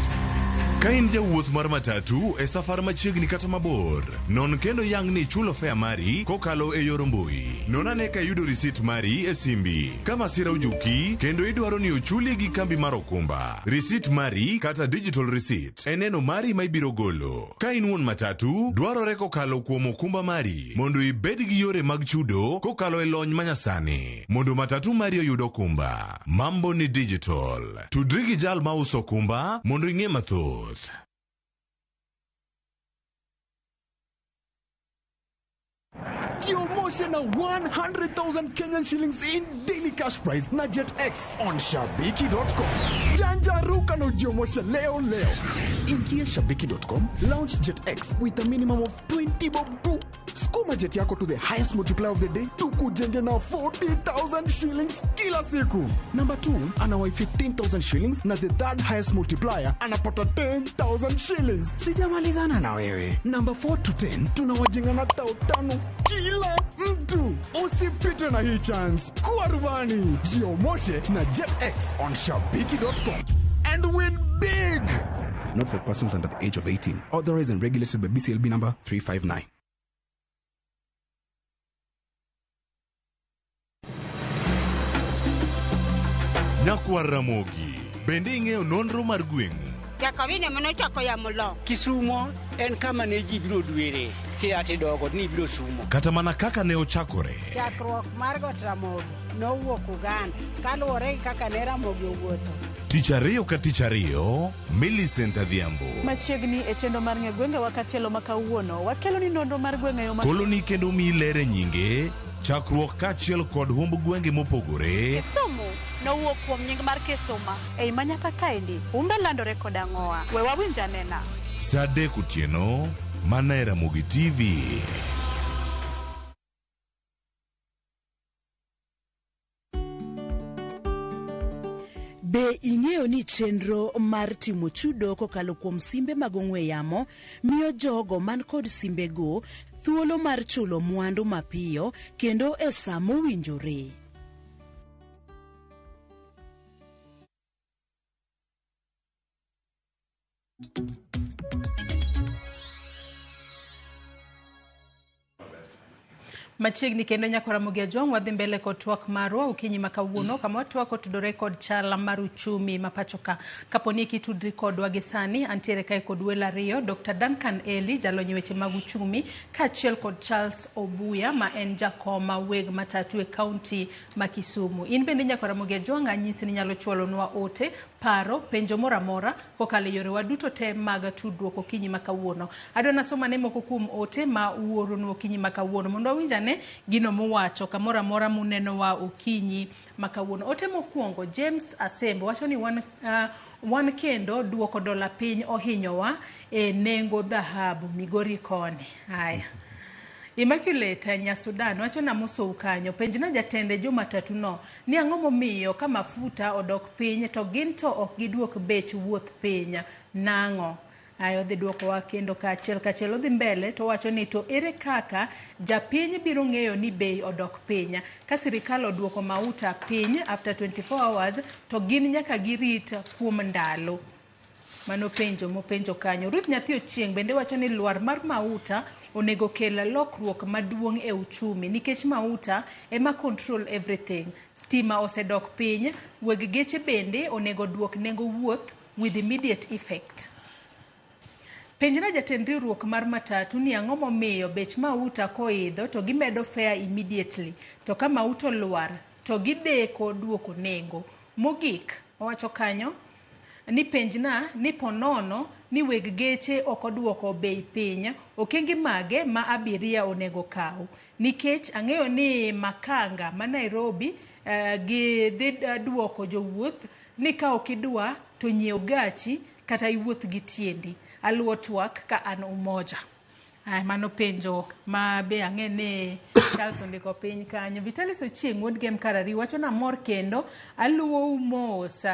Ka in jawuoth mar matatu e safar machiegni kata mabor, non kendo yang ni ichulo fare mari kokalo e yor mbui. Non ane ka iyudo risit mari e simbi. Ka masira ojuki kendo idwaro ni ochuli gi kambi mar okumba, risit mari kata digital receipt e neno mari ma ibiro golo. Ka in wuon matatu, dwarore kokalo kuom okumba mari mondo ibed gi yore mag chudo kokalo e lony manyasani mondo matatu mari oyud okumba. Mambo ni digital. Tudri gi jal mauso okumba mondo ing'e mathoth. Jiomoshe na 100,000 Kenyan shillings in daily cash prize na Jet X on shabiki.com. Janjaruka na ujiomoshe leo leo. Ingia shabiki.com, launch Jet X with a minimum of 20 bob tu. Skuma jet yako to the highest multiplier of the day tukujenge na 40,000 shillings kila siku. Number 2 anawai 15,000 shillings na the third highest multiplier anapata 10,000 shillings. Sijamalizana na wewe. Number 4 to 10 tunawajenga na 5,000 kila mtu. Usipitwe na hii chance. Kuwa rubani. Jiomoshe na Jet X on shabiki.com and win big. Not for persons under the age of 18. Authorized and regulated by BCLB number 359. Nyakwar Ramogi, bende ing'eyo nonro mar gweng'u? Jakawine manochako yamo lo. Kisumo en kama ne ji biro dwere kiate dogo ni biro sumo. Kata mana kaka ne ochakore. Chakruok mar Got Ramogi nowuok Uganda kaluwore gi kaka ne Ramogi owuotho. Tich ariyo ka tich ariyo, Millicent Adhiambo. Machiegni e chenro mar ng'e gwengewa katielo ma kawuono, wakelo ni nonro mar gwenge yo ma Koloni kendo miyi ler e nyinge, chakruok kaachiel kod humb gwenge mopogore. Kisumu nowuok kuom nying mar Kisuma. Ei manyaka kaendi, humbe landore kod ang'owa. We wawinj anena. Saa adek otieno, mana e Ramogi TV. Be ing'eyo ni chenro mar timo chudo kokalo kuom simbe mag ong'we yamo miyo jogo man kod simbego thuolo mar chulo mwandu mapiyo kendo e sa mowinjore? Machiegni kendo nyakwar Ramogi Ajwang' wadhi mbele kod twak marwa okinyi ma kawuono kama watwak otudore kod chal mar uchumi ma pacho ka. Kapo ni kitudri kodwa gi sani, antiere kae kod welo ariyo, Dr. Duncan Eli, jalony e weche mag uchumi, kaachiel kod Charles Obuya ma en jakom weg matatu e kaunti ma Kisumu. In bende nyakwar Ramogi Ajwang' anyisi ni inyalo chwalonwa ote, paro, penjo moro amora kokalo e yorewa duto te mag tudruok okinyi ma kawuono. Adwa nasomane moko kuom ote ma uoronwa okinyi ma kawuono mondo wawinj ane gino muwacho kamoro amora munenowa okinyi ma kawuono. Ote mokwongo, James Asembo wacho ni wan kendo duoko dola piny ohinyowa e nengo dhahabu Migori koni. Haya. Immaculate Nyasudan wacho namosou kanyo, penjna jatende jomatatu no ni ang'o momiyo ka mafuta odok piny to gin to ok giduok bech wuoth piny nang'o? Ayo odhi duokowa kendo kaachiel kachiel odhi mbele to wacho ni to ere kaka japiny biro ng'eyo ni bei odok piny ka sirikal oduoko mauta piny after 24 hours to gin nyaka girit kuom ndalo. Mano penjo mopenjo kanyo. Ruth Nyathi Ochieng' bende wacho ni lwar mar mauta onego kel lokruok maduong' e uchumi nikech mauta ema control everything. Stima osedok piny, weg geche bende onego duok nengo wuoth with immediate effect. Penjna jatend riwruok mar matatu ni ang'o momiyo bech mauta koidho to gimedo fare immediately, to ka mauta olwar to gideko duoko nengo. Mogik, owacho kanyo ni penjna ni ponono ni weg geche ok oduoko bei piny, okenge mage ma abiria onego kaw? Nikech ang'eyo ni makanga ma Nairobi gi dhi duoko jowuoth ni ka ok idwa to nyiew gachi kata iwuoth gi tiendi. Aluwo twak ka an Umoja. Ay, mano penjo ma be ang'e ni Charles ondiko piny kanyo. Vitalis Ochieng' wuod Gem Karari wacho na mor kendo aluwou mos.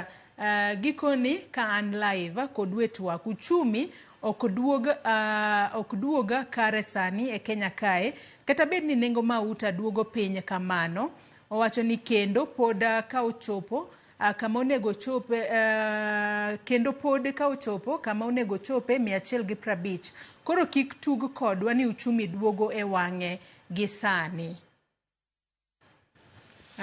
Gikoni ka an live kod wetwak uchumi ok duog kare sani e Kenya kae kata bed ni nengo mauta duogo piny kamano. Owacho ni kendo pod ka ochopo kama onego chope kendo pod ka ochopo kama onego chope 150. Koro kik tug kodwa ni uchumi duogo e wang'e gi sani.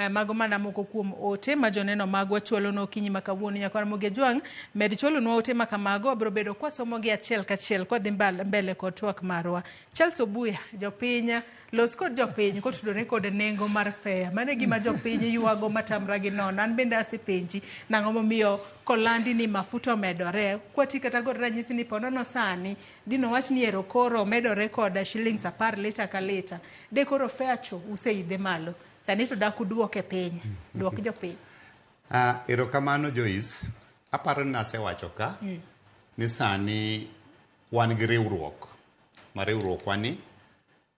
Mago mana moko kuom ote ma joneno magwa chwalonwa okinyi ma kawuono. Nyakwar Ramogi Ajwang' med chwalonwa ote ma kamago, wabiro bedo kwasomo gi achiel kachiel kwadhi mbele kod twak marwa. Charles Obuya, jopiny los kod jopiny kotudore kod nengo mar fare. Mano e gima jopiny ywago matamra gi nono. An bende asepenji nang'o momiyo kolandi ni mafuta omedore. Kwati kata kod ranyisi ni ponono sani dino wach ni ero koro omedore kod shillings 10 lita ka lita. De koro fare cho useidhe malo. Sani to dak uduoke piny. Duok jopiny. Erokamano Joyce. Aparo ni nasewacho ka ni sani wan gi riwruok. Ma riwruok wani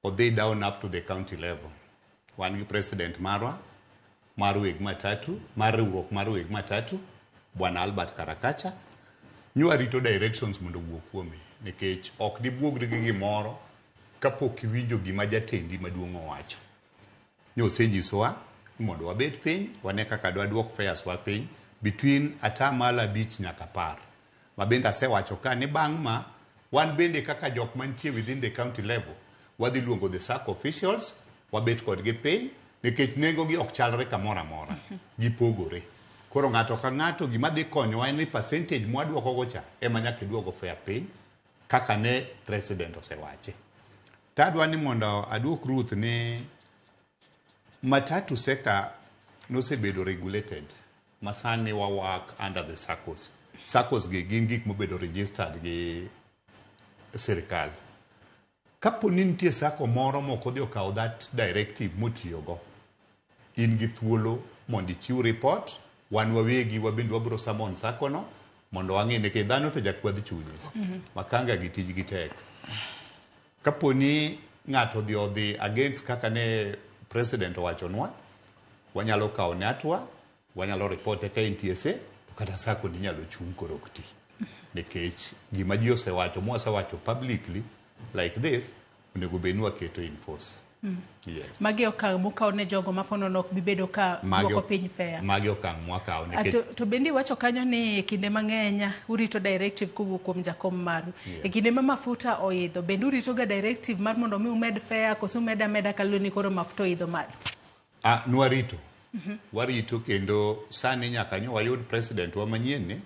odhi down up to the county level. Wan gi president marwa mar weg matatu, mar riwruok mar weg matatu, Bwana Albert Karakacha. Nyo warito directions mondo owuog kuome nikech ok dibuogri gi gimoro kapok iwinjo gima jatendi maduong' owacho. Nyo osenyisowa ni mondo wabed piny, wane kaka dwaduok fares wa piny between 5% nyaka 10. Ma bende asewacho ka ni bang' ma wan bende kaka jok mantie within the county level wadhi luongo the SACCO officials, wabet kodgi piny nikech nengo gi ok chalre kamoro amora, gipogore. Koro ng'ato ka ng'ato gima dhi konyowa en ni percentage mwaduoko go cha ema nyaka iduogo fare piny kaka ne president osewache. Tadwa ni mondo aduok Ruth ni matatu sector nosebedo regulated ma sani wa work under the SACCOs. SACCOs gi gin gik mobedo registered gi sirikal. Kapo ni nitie SACCO moro mok odhi okawo that directive motiyogo, in gi thuolo mondo ichiw report, wan wawegi wabende wabiro summon SACCO no mondo wang'e nikech dhano to jakwadh chunye. Makanga gi tijgi tek. Kapo ni ng'ato odhi against kaka ne president owachonwa, wanyalo kawo ne hatua, wanyalo report ka NTSA, to kata SACCO ni nyalo chung' koro ok ti. Nikech gima ji osewacho, mwasewacho publicly like this, onego bed ni waketo in force. Yes. Magi okang' mukawo ne jogo ma ponono ok bi bedo ka duoko piny fare. Magi okang' mwakawo nikech To bende iwacho kanyo ni kinde mang'eny urito directive kowuok kuom jakom maru. Yes. E kinde ma mafuta oidho, bende urito ga directive mar mondo mi umed fare koso umed ameda kaluwore ni koro mafuta oidho malo? Nwarito. Warito kendo sani nyaka nyo wayud president wa manyien ni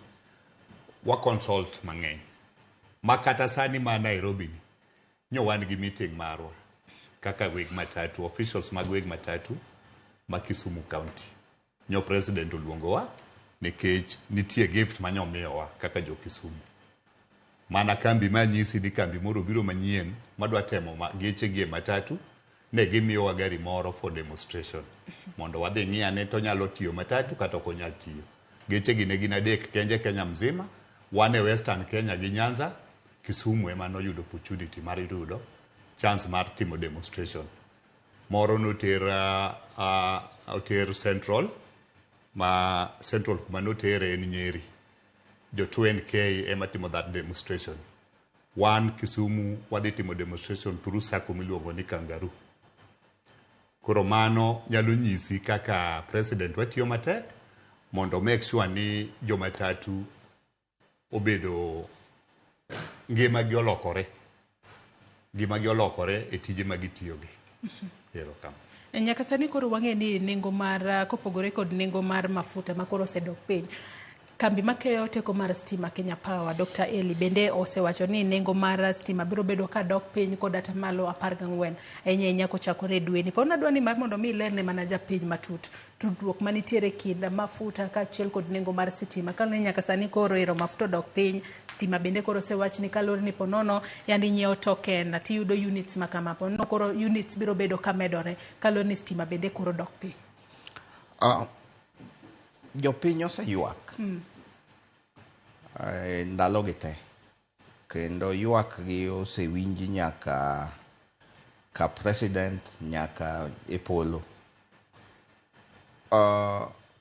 wa consult mang'eny. Ma kata sani ma Nairobi ni nyo wan gi meeting marwa kaka weg matatu, officials mag weg matatu ma Kisumu County. Nyo president oluongowa nikech nitie gift manyo miyowa kaka jo Kisumu. Mana kambi manyisi ni kambi moro biro manyien madwa temo geche gi e matatu, ne gimiyowa gari moro for demonstration mondo wadhi ng'i ane to nyalo tiyo matatu kata ok onyal tiyo. Geche gi ne gin 3 kenje Kenya mzima, wan e Western Kenya gi Nyanza, Kisumu ema noyudo opportunity mar yudo chance mar timo demonstration. Moro noter oter Central, ma Central kuma notere en Nyeri. Jo 2NK ema timo that demonstration. Wan Kisumu wadhi timo demonstration through SACCO miluongo ni Kangaroo. Koro mano nyalo nyisi kaka president watiyo matek mondo make sure ni jomatatu obedo ngima gi olokore. Ngima gi olokore e tije ma gitiyogi. Erokamano. Nyaka sani koro wang'e ni nengo mar kopogore kod nengo mar mafuta ma koro osedok piny. Kambi makeyo teko mar stima Kenya Power, Dr. Eli bende osewacho ni nengo mar stima biro bedo ka dok piny kod atamalo 14 ahinya ahinya kochakore e dweni. Pod nadwa ni mar mondo mi ilerne mana japiny matut tudruok manitiere kind mafuta kaachiel kod nengo mar sitima. Kaluwore ni nyaka sani koro ero mafuta odok piny, stima bende koro osewach ni kaluwore ni ponono yande inyiewo token tiyudo units ma kama, ponono koro units biro bedo ka medore kaluwore ni stima bende koro dok piny. Jopiny oseywak ndalogi te kendo ywak gi osewinji nyaka ka president nyaka e polo.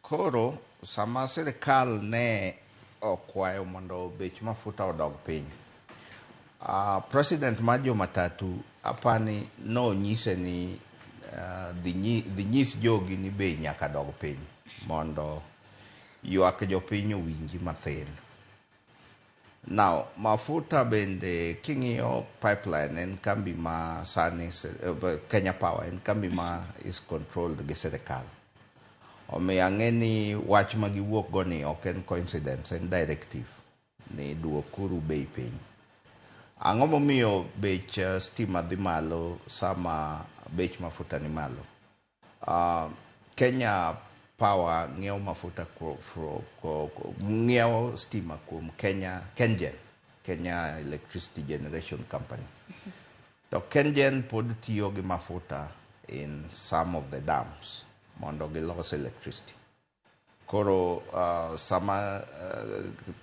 Koro sama sirikal ne okwayo mondo bech mafuta odog piny, president mar jo matatu apani nonyise ni dhi nyis jogi ni bei nyaka dog piny mondo ywak jopiny owinji mathin. Now, mafuta bende king'iyo pipeline en kambi ma sani Kenya Power en kambi ma is controlled gi sirikal. Omiyo ang'e ni wach ma giwuok go ni ok en coincidence, en directive ni duokuru bei piny. Ang'o momiyo bech stima dhi malo sama bech mafuta ni malo? Kenya Power ng'iewo mafuta ng'iewo stima kuom Kenya KenGen, Kenya Electricity Generation Company. To KenGen pod tiyo gi mafuta in some of the dams mondo gilos electricity. Koro sama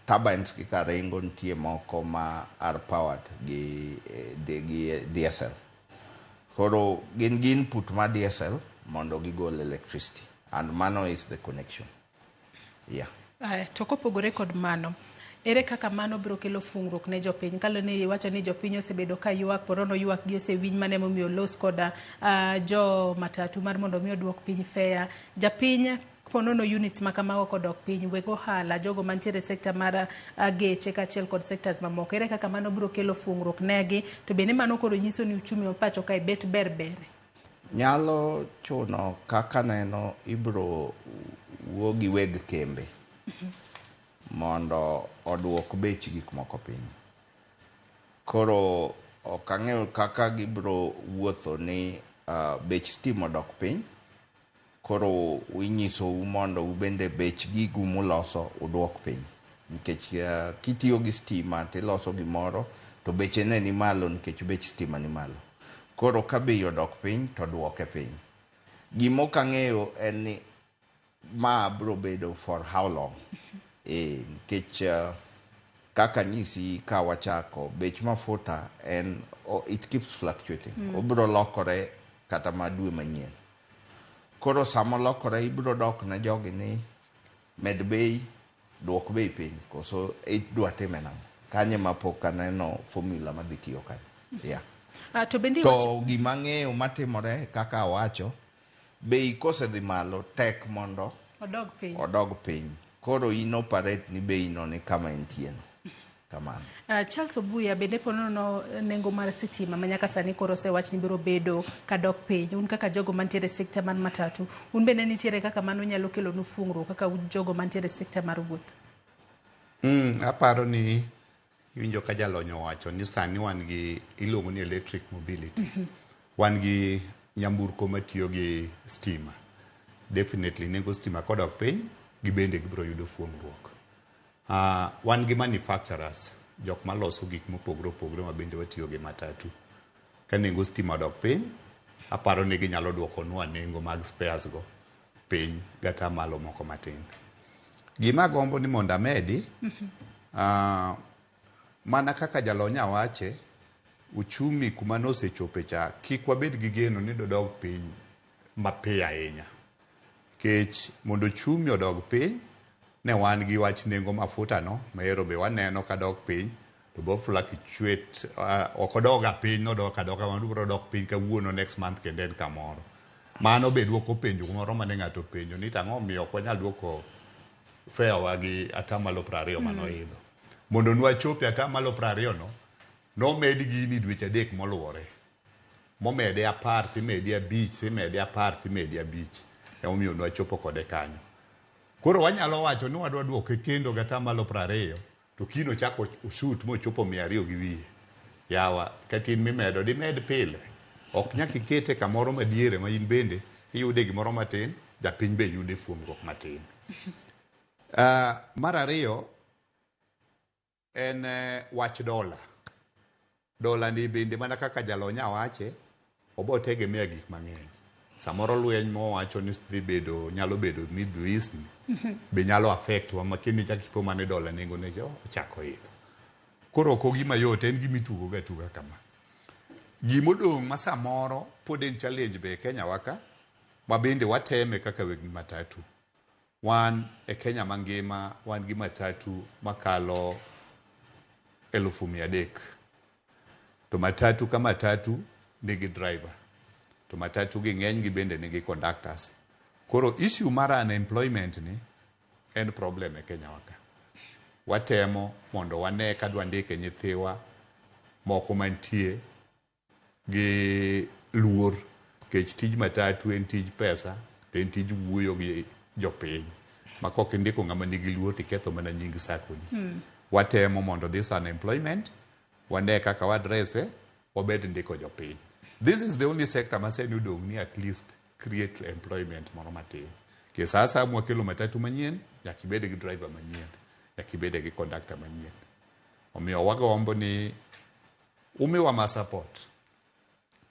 turbines gi karingo nitie moko ma are powered gi diesel. Koro gin gi input mar diesel mondo gigol electricity. And mano is the connection. Yeah. To kopogore kod mano, ere kaka mano biro kelo fungruok ne jopiny? Kaluwore ni iwacho ni jopiny osebedo ka ywak, porono ywak gi osewinj mane momiyo olos koda jo matatu mar mondo mi oduok piny fare. Japiny ponono units ma kamago kodok piny, weg ohala, jogo mantiere e sekta mar geche kaachiel kod sectors mamoko. Ere kaka mano biro kelo fungruok negi? To bende mano koro nyiso ni uchumi ma pacho kae bet ber bere? Nyalo chuno kaka neno ibro wuo gi weg kembe mondo oduok bech gik moko piny. Koro ok ang'eyo kaka gibro wuotho ni bech stima odok piny. Koro inyisou mondo ubende bech gigu muloso uduok piny. Nikech kitiyo gi stima tiloso gimoro to beche ne ni malo nikech bech stima ni malo. Koro ka bei odok piny to duoke piny. Gima ok ang'eyo en ni ma bro bedo for how long. Nikech kaka nyisi ka wachako bech mafuta en it keeps fluctuating. Obro lokore kata ma dwe manyien. Koro sama olokore ibro dok ne jogi ni med bei, duok bei piny, koso idwa time nang'o? Kanyo ema pok aneno formula madhi tiyo kanyo. Yeah. To bende To gima ang'eyo matimore kaka awacho, bei kosedhi malo tek mondo odog piny. Odog piny. Koro in operate ni bei no ni kama entie no. Kamano. Charles Obuya bende ponono nengo mar sitima ma nyaka sani koro osewach ni biro bedo kadok piny. Un kaka jogo mantiere e sekta mar matatu, un bende nitiere kaka mano nyalo kelonu fungruok kaka un jogo mantiere e sekta mar wuoth? Aparo ni iwinjo ka jalony owacho ni sani wan gi iluongo ni electric mobility. Wan gi nyamburko matiyo gi stima. Definitely nengo stima kodok piny, gibende gibiro yudo fuongruok. Wan gi manufacturers, jok maloso gik mopogore opogore ma bende watiyo gi matatu. Ka nengo stima odok piny, aparo ni ginyalo duokonwa nengo mag spares go piny gatamalo moko matin. Gima agombo ni mondo amedi, mana kaka jalony awache, uchumi kuma nosechope cha, kik wabed gi geno ni dodog piny mapiyo ahinya. Nikech mondo uchumi odog piny, ne wan gi wach nengo mafuta no, maero be waneno ka dok piny, to bo fluctuate, ok odoga piny, nodok adoka, biro dok piny kawuono next month kendo en kamoro. Mano be duoko penjo moro mane ng'ato penjo ni tang'o omiyo ok wanyal duoko fare wa gi atamalo 20 manoidho. Mondo nwachopi atamalo 20 no, nomed gini dweche 3 moluwore. Momede 10, timede 5, timede 10, timede 5. Emomiyo nwachopo kode kanyo. Koro wanyalo wacho ni wadwa duoke kendo gi atamalo 20 to kiny ochako oshoot mochopo 200 gi wiye. Yawa, kata in mimedo, dimed pile. Ok nyaka ikete kamoro madiere ma in bende iyude gimoro matin, japiny be yude fuong'ruok matin. Mar ariyo en wach dola. Dola ni bende mana kaka jalonya wache, obo tegemea gik mang'eny. Samoro lweny mowacho ni dhi bedo, nyalo bedo Middle East ni, be nyalo affect wa ma kendo ichak ipo mana ni dola nengo ne ochako idho. Koro ok ogima yot, en gima itugo ga tuga kama. Gimodong' ma samoro pod en challenge be e Kenya wa ka, ma bende wateme kaka weg matatu. Wan e Kenya mangima wan gi matatu makalo 300,000. To matatu ka matatu nigi driver. To matatu gi ng'eny gi bende nigi conductors. Koro issue mar unemployment ni en problem e Kenya wa ka. Watemo mondo wane ka dwandike nyithiwa moko mantie gi luor nikech tij matatu en tij pesa to en tij wuoyo gi jopiny ma kok indiko ng'ama nigi luor tiketho mana nying sacco ni. Watemo mondo this unemployment wane kaka wa address wabed ndiko jopiny. This is the only sector ma sani odong' ni at least create employment moro matin. Nikech sa asaya mwakelo matatu manyien, nyaka ibed gi driver manyien, nyaka ibed gi conductor manyien. Omiyo wagombo ni umiwa ma support.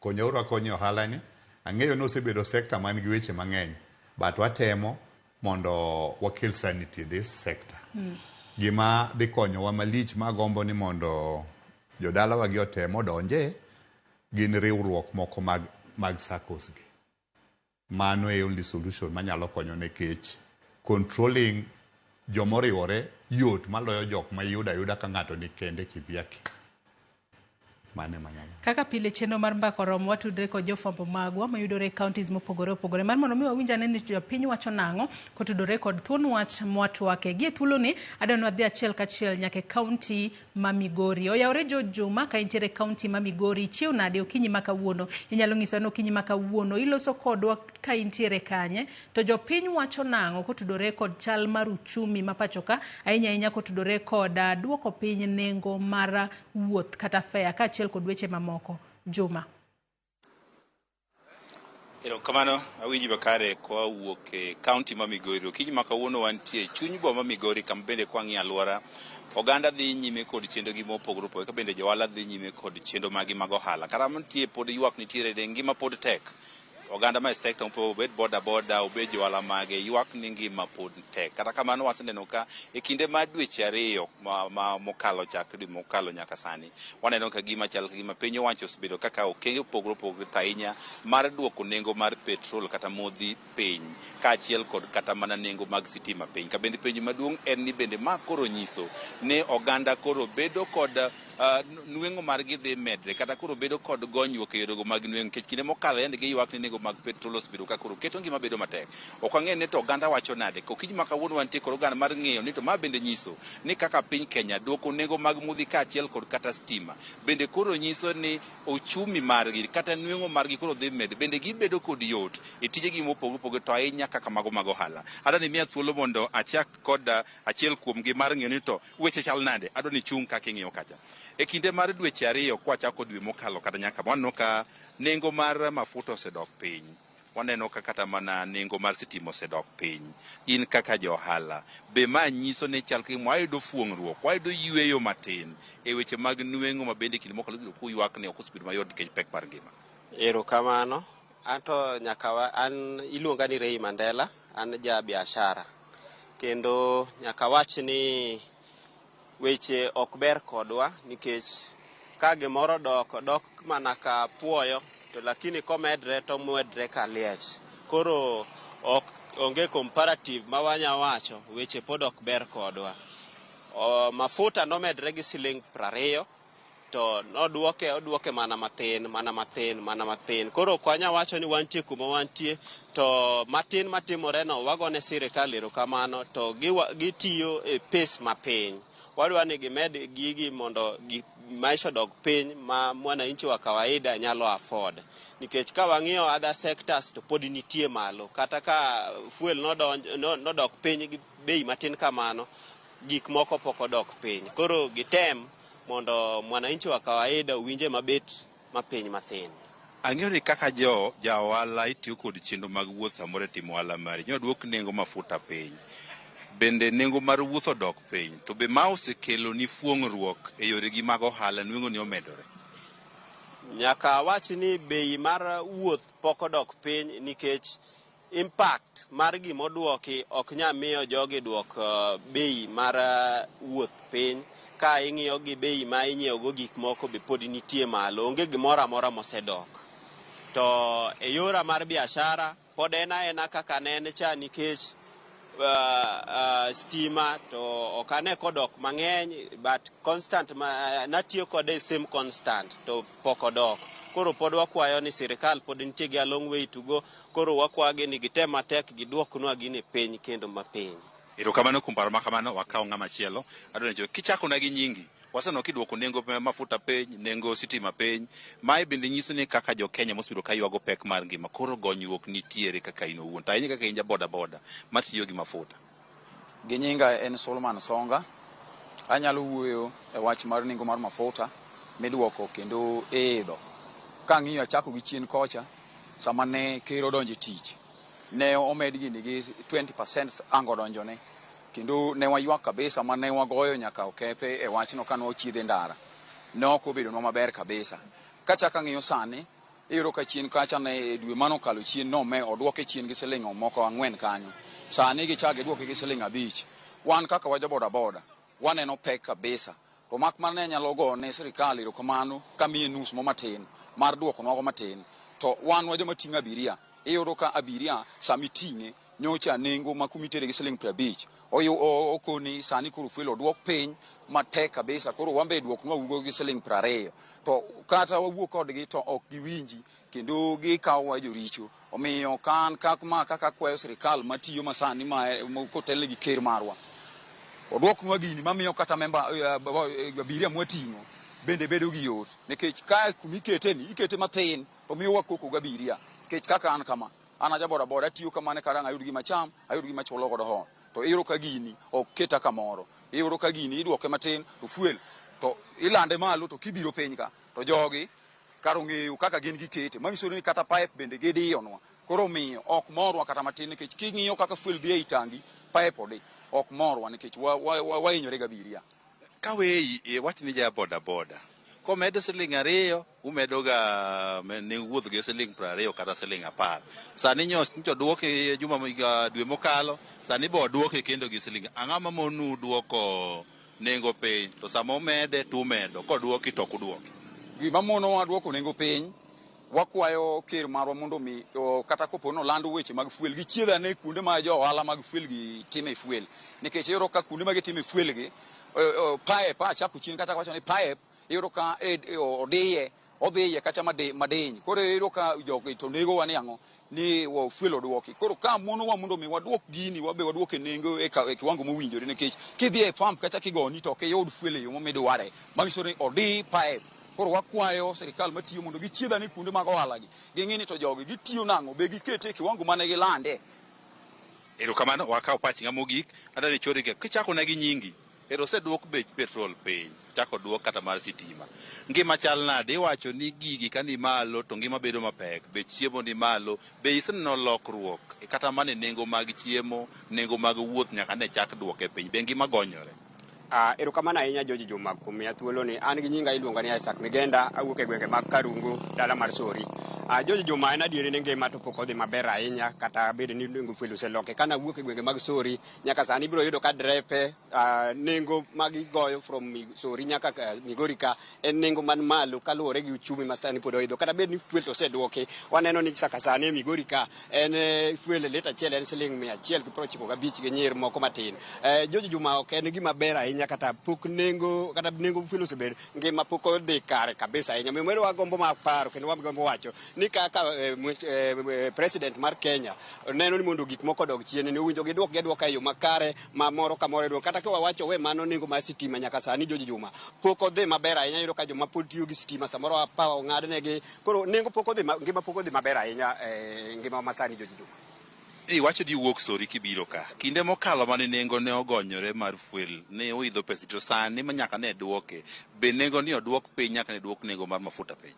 Konyauru akonya e ohala ni. Ang'eyo ni osebedo sector man gi weche mang'eny, but watemo mondo wakel sanity e this sector. Gima dhi konyowa malich magombo ni mondo jodalawa gi otem odonje gin riwruok moko mag SACCOs gi. Mano e only solution manyalo konyo nikech controlling jomoriwore yot maloyo jok ma iyudo ayuda ka ng'ato ni kende kivyake. Mano ema nyalo. Kaka pile chenro mar Mbaka Oromo watudre kod jofwambo magwa mayudore e counties mopogore opogore mar mondo mi wawinj ane ni jopiny wacho nang'o kotudore kod thuon wach mwatwake. Gi e thuoloni adwa ni wadhi achiel kachiel nyaka e county ma Migori. Oyawore George Juma ka intiere e county ma Migori, ichiew nade okinyi ma kawuono? Inyalo nyisowa ni okinyi ma kawuono iloso kodwa ka intiere kanye? To jopiny wacho nang'o kotudore kod chal mar uchumi ma pacho ka, ahinya ahinya kotudore kod duoko piny nengo mar wuoth kata fare kaachiel kod weche mamoko. Juma. Erokamano, awinji makare kowuok e kaunti ma Migori. Okinyi ma kawuono wantie e chuny boma Migori kama bende kwang'iyo alwora oganda dhi nyime kod chenrogi mopogore opogore ka bende johala dhi nyime kod chenro maggi mag ohala. Kata mantie pod ywak nitiere de ngima pod tek. Oganda ma e sekta mopogore obed boda boda, obed johala mage, ywak ni ngima pod tek. Kata kamano waseneno ka e kinde mar dweche 2 ma mokalo chakre dwe mokalo nyaka sani, waneno ka gima chal ka gima piny owacho osebedo kaka okenge mopogore opogore to ahinya mar duoko nengo mar petrol kata modhi piny, kaachiel kod kata mana nengo mag sitima piny. Ka bende penjo maduong' en ni bende ma koro nyiso ni oganda koro bedo kod nweng'o margi dhi medre kata koro bedo kod gonyruok e yorego mag nweng'o, nikech kinde mokalo yande giywak ni nengo mag petrol osebedo ka koro keto ngima bedo matek. Ok wang'e ni to oganda wacho nade. Okinyi ma kawuono wantie kod oganda mar ng'eyo ni to ma bende nyiso ni kaka piny Kenya duoko nengo mag modhi kaachiel kod kata stima bende koro nyiso ni uchumi margi kata nweng'o margi koro dhi medre, bende gibedo kod yot e tijegi mopogore opogore to ahinya kaka mago mag ohala. Adwa ni miya thuolo mondo achak kod achiel kuomgi mar ng'eyo ni to weche chal nade. Adwa ni chung' kaka ing'iyo kacha. E kinde mar dweche 2 kwachako dwe mokalo kata nyaka waneno ka nengo mar mafuta osedok piny. Waneno ka kata mana nengo mar sitima osedok piny. In kaka johala, be ma nyiso ni chal ka wayudo fuong'ruok, wayudo yweyo matin e weche mag nweng'o ma bende kinde mokalo ibiro kuywak ni ok osebedo mayot nikech pek mar ngima? Erokamano. Anto nyaka an iluonga ni Ray Mandela, an ja biashara. Kendo nyaka wach ni weche ok ber kodwa nikech ka gimoro dok mana ka puoyo to lakini komedre to medre ka liech. Koro ok onge comparative ma wanya wacho, weche pod ok ber kodwa. Mafuta nomedre gi siling 20 to nodwoke odwoke mana mathin, mana mathin, mana mathin. Koro ok wanya wacho ni wantie kuma wantie, to matin matimore no wagone sirikal erokamano to gitiyo e pace mapiny. Wadwa ni gimed gigi mondo maisha odog piny ma mwananchi wa kawaida nyalo afford. Nikech ka wang'iyo other sectors to pod nitie malo. Kata ka fuel nodok piny gi bei matin kamano, gik moko pok odok piny. Koro gitem mondo mwananchi wa kawaida owinje mabet mapiny mathin. Ang'eyo ni kaka jo ja ohala itiyo kod chenro mag wuoth samoro e timo ohala mari. Nyo duok nengo mafuta piny. Bende nengo mar wuoth odok piny. To be ma osekelo ni fuong'ruok e yoregi mag ohala nweng'o ni omedore? Nyaka awach ni bei mar wuoth pok odok piny nikech impact mar gimoduoki ok nyal miyo jogi duok bei mar wuoth piny. Ka ing'iyo gi bei ma inyiewo go gik moko be pod nitie malo, onge gimoro amora mosedok. To e yora mar biashara pod en aena kaka ne en cha nikech stima to ok ane kodok mang'eny, but constant ma natiyo kode same constant to pok odok. Koro pod wakwayo ni sirikal pod nitie gi a long way to go. Koro wakwayogi ni gitem matek giduoknwa gini piny kendo mapiny. Erokamano kuom paro ma kamano, wakaw ng'ama chielo. Adwaro ni kichakona gi nyingi, waseneno kiduoko nengo mafuta piny, nengo sitima piny. Mae bende nyiso ni kaka jo Kenya mosebedo ka ywago pek mar ngima, koro gonyruok nitiere kaka in owuon. To ahinya kaka in ja boda boda matiyo gi mafuta. Gi nyinga en Solomon Songa. Anyalo wuoyo e wach mar nengo mar mafuta miduoko kendo iidho. Kang'iyo achako gi chien kocha, sama ne ker odonjo e tich, ne omed gini gi 20% ango donjone. Kendo ne waywak kabisa ma ne wagoyo nyaka okepe e wachno kane wachiedhe ndara. Ne ok obedonwa maber kabisa. Kachako ang'iyo sani, iyudo ka chien kacha ne e dwe manokalo chien nome oduoke chien gi siling moko 4 kanyo. Sani gichako giduoke gi siling 5. Wan kaka wa jo boda boda, waneno pek kabisa. To mak mana ne nyalo go ne sirikal erokamano kamiye nus mo matin mar duokonwago matin. To wan wa joma ting'o abiria, iyudo ka abiria samiting'e nyocha nengo ma kumitere gi siling 50 okoni sani koro fuel oduok piny matek kabisa, koro wan be duoknwa ugo gi siling 20. To kata wawuo kodgi to ok giwinji kendo gikawowa joricho. Omiyo kan ma kaka akwayo sirikal matiyo masani ma kotelne gi ker marwa oduoknwa gini mamiyo kata memba abiria mwating'o bende bedo gi yot, nikech ka kumikete ni ikete mathin to miyo wakoko gi abiria. Nikech kaka an kama, an aja boda boda atiyo kamano kara ayud gima cham, ayud gima chulo godo ot. To iyudo ka gini ok keta kamoro, iyudo ka gini iduoke matin to fuel to ilande malo, to kibiro piny ka to jogi kar ong'eyo kaka gin gikete, manyiso ni kata pipe bende gidiyonwa. Koro omiyo ok morwa kata matin, nikech king'iyo kaka fuel dhi ei tangi, pipe odi ok morwa nikech wahinyore gi abiria. Kaweyi, wach ni ja boda boda komedo siling 2 umedo ga ne wuoth gi siling 20 kata siling 10. Sani nyocha duoke juma dwe mokalo, sani bo duoke kendo gi siling. Ang'o ma monu duoko nengo piny? To sama omede to umedo, koduoki to ok uduoki. Gima monowa duoko nengo piny, wakwayo ker marwa mondo mi kata kopo ni olando weche mag fuel, gichiedh ane kuonde ma jo ohala mag fuel gi time fuel. Nikech iyudo ka kuonde ma gitime fuel gi, pipe, achako chien kata wacho ni pipe, iyudo ka odiye, odhiye kacha madiny. Koro iyudo ka jogi to negowa ni ang'o? Ni fuel oduoki. Koro ka monowa mondo mi waduok gini, wabe waduok e nengo e kiwango mowinjore, nikech kidhi e pump kacha kigoni to ok iyud fuel e yo midware. Manyiso ni odi pipe. Koro wakwayo sirikal matiyo mondo gichiedh ane kuonde mag ohala gi. Ging'i ni to jogi gitiyo nang'o, be gikete e kiwango mane gilande. Erokamano, wakaw pach ng'ama mogik. Adwa ni chori kichako na gi nyingi. Ero oseduok bech petrol piny, chako duok kata mar sitima. Ngima chal nade? Iwacho ni gigi ka ni malo to ngima bedo mapek, bech chiemo ni malo. Be iseneno lokruok kata mana e nengo mag chiemo, nengo mag wuoth nyaka ne chak duoke piny? Be ngima gonyore? Erokamano ahinya George Juma kuom miya thuoloni. An gi nyinga iluonga ni Isaac Migenda, awuok e gwenge mag Karungu, dala mar Sori. George Juma, en adieri ni ngima to pok odhi maber ahinya, kata bed ni nengo fuel oseloke. Kana awuok e gwenge mag Sori, nyaka sani ibiro yudo ka drepe nengo ma gigoyo from Sori nyaka Migori ka en nengo man malo kaluwore gi uchumi ma sani pod oidho. Kata bed ni fuel to oseduoki, waneno ni saka sani e Migori ka en fuel lita achiel en siling 195 gi nyir moko matin. George Juma, ok en gima ber ahinya. ahinya kata pok nengo kata nengo fuel osebedo ngima pok odhi kare kabisa ahinya. Omiyo wagombo mar paro kendo wagombo wacho ni kaka president mar Kenya neno ni mondo gik moko odog chien ni owinjo giduok gi aduoka e yo makare ma moro ka moro iduoko. Kata ka wawacho we mano nengo mar sitima nyaka sani George Juma pok odhi maber ahinya iyudo ka joma pod tiyo gi sitima samoro power ong'adnegi koro nengo pok odhi ngima pok odhi maber ahinya e ngima ma sani George Juma. Iwacho ni iwuok Sori kibiro ka. Kinde mokalo mane nengo ne ogonyore mar fuel ne oidho pesa to sani ma nyaka ne duoke. Be nengo ni oduok piny nyaka ne duok nengo mar mafuta piny?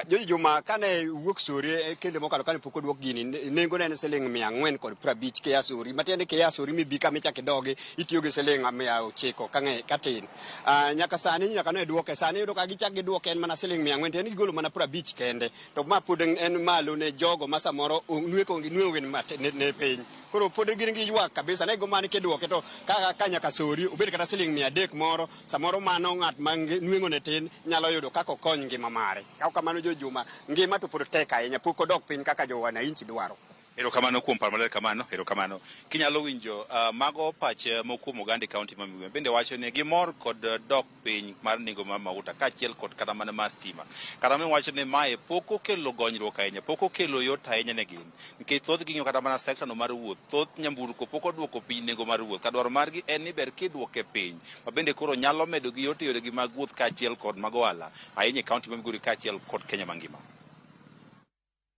George Juma kane wuok Sori kinde mokalo kane pok oduok gini nengo ne en siling 450 kia Sori matiende kia Sori mibi kama ichak idogi itiyo gi siling 900 kang'e katin. Nyaka sani nyaka ne duoke sani iyudo ka gichak giduoke en mana siling 400 tiende gigolo mana 50 kende to ma pod en malo ne jogo ma samoro nweko nwe ne piny. Koro pod gin gi ywak kabisa ne go mane kiduoke to ka nyaka Sori obed kata siling 300 moro samoro mano ng'at ma nweng'o ne tin nyalo yudo kaka okony ngima mare. Ka kamano George Juma ngima to pod tek ahinya pok odok piny kaka jo wananchi dwaro. Erokamano kuom paro maler kamano, erokamano. Kinyalo winjo mago pache moko kuom oganda e kaunti ma Migori bende wacho ni gimor kod dok piny mar nengo mar mauta kaachiel kod kata mana mar stima. Kata mana wacho ni mae pok okelo gonyruok ahinya, pok okelo yot ahinya ne gin. Nikech thoth ging'iyo kata mana sekta no mar wuoth, thoth nyamburko pok oduoko piny nengo mar wuoth. Ka dwaro margi en ni ber kiduoke piny, ma bende koro nyalo medo gi yot e yoregi mag wuoth kaachiel kod mag ohala ahinya e kaunti ma Migori kaachiel kod Kenya mangima.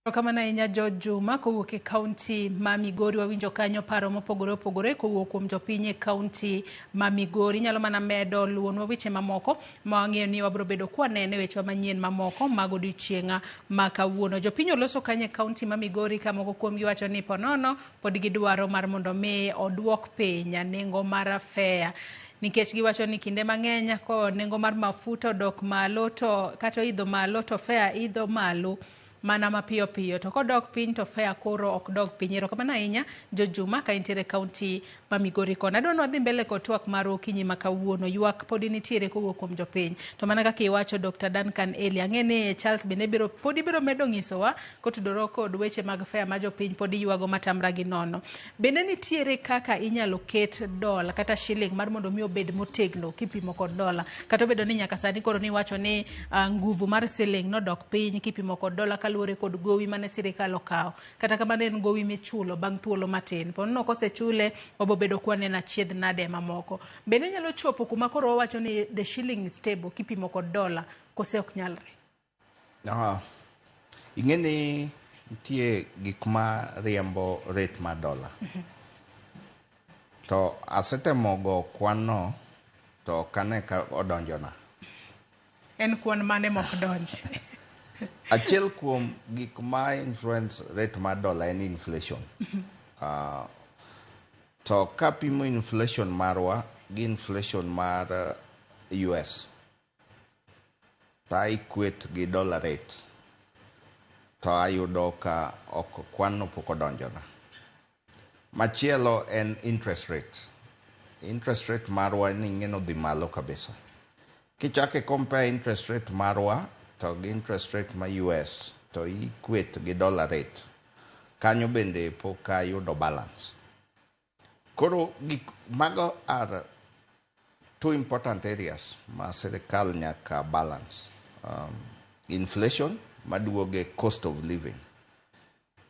Erokamano ahinya George Juma kowuok e kaunti ma Migori. Wawinjo kanyo paro mopogore opogore kowuok kuom jopiny e kaunti ma Migori. Inyalo mana medo luwonwa weche mamoko ma wang'eyo ni wabiro bedo kwanene wechewa manyien mamoko mag odiochieng' ma kawuono. Jopiny oloso kanyo e kaunti ma Migori ka moko kuomgi wacho ni ponono pod gidwaro mar mondo mi oduok piny nengo mar fare. Nikech giwacho ni kinde mang'eny ko nengo mar mafuta odok malo to kata oidho malo to fare idho malo mana mapiyo piyo to kodok piny to fare koro ok dog piny. Erokamano ahinya George Juma ka intiere e kaunti ma Migori kono. Adwa ni wadhi mbele kod twak mar okinyi ma kawuono. Ywak pod nitiere kowuok kuom jopiny. To mana kaka iwacho Dr. Duncan Eli, ang'e ni Charles bende biro pod ibiro medo nyisowa kotudore kod weche mag fare ma jopiny pod ywago matamra gi nono. Bende nitiere kaka inyalo ket dola kata shilling mar mondo mi obed motegno kipimo kod dola. Kata obedo ni nyaka sani koro niwacho ni nguvu mar shilling nodok piny kipimo kod dola kaluwore kod gowi mane sirikal okawo. Kata kamano en gowi michulo bang' thuolo matin. Ponono kosechule wabobedo kwaneno achiedh nade mamoko. Bende nyalo chopo kuma koro wawacho ni the shilling is stable kipimo kod dola kose ok nyalre? Ing'e ni nitie gik ma riembo rate mar dola. To asetemo go kwan no to ok ane ka odonjona. En kwan mane mok donj? Achiel kuom gik ma influence rate mar dola en inflation. To kapimo inflation marwa gi inflation mar US to I equate gi dollar rate to ayudo ka ok kwan no pok odonjona. Machielo en interest rate. Interest rate marwa ni ing'e ni odhi malo kabisa. Kichako i compare interest rate marwa to gi interest rate ma US to i equate gi dollar rate, kanyo bende pok ayudo balance. Koro gik mago are two important areas ma sirikal nyaka balance. Inflation maduoge cost of living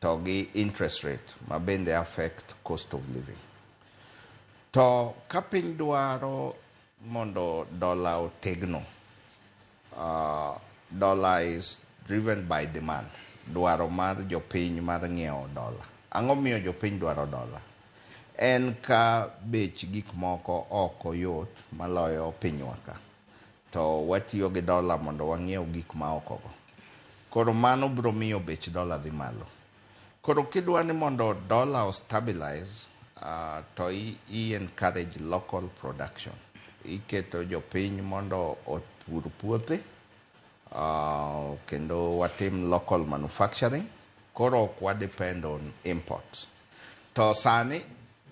to gi interest rate ma bende affect cost of living. To ka piny dwaro mondo dola otegno, dollar is driven by demand. Dwaro mar jopiny mar ng'iewo dola. Ang'o miyo jopiny dwaro dola? En ka bech gik moko ok oyot maloyo pinywa ka. To watiyo gi dola mondo wang'iew gik ma oko go. Koro mano biro miyo bech dola dhi malo. Koro kidwa ni mondo dola o stabilize, to i encourage local production. Iketo jopiny mondo opur puothe, kendo watim local manufacturing. Koro ok wa depend on imports. To sani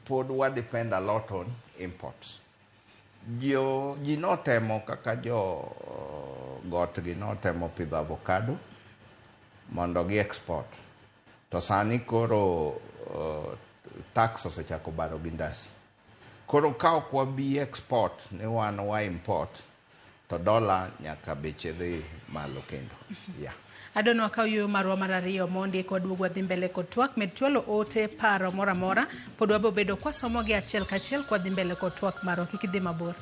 pod wa depend a lot on imports. Ji notemo kaka jo got gi notemo pidho avocado mondo gi export. To sani koro tax osechako baro gi ndasi. Koro ka ok wabi export ni wan wa import to dola nyaka beche dhi malo kendo. Yeah. Adwa ni wakaw yueyo marwa mar ariyo mondi kod wadhi mbele kod twak. Med chwalo ote paro moro amora. Pod wabo bedo kwasomogi achiel kachiel kwadhi mbele kod twak marwa. Kik idhi mabor.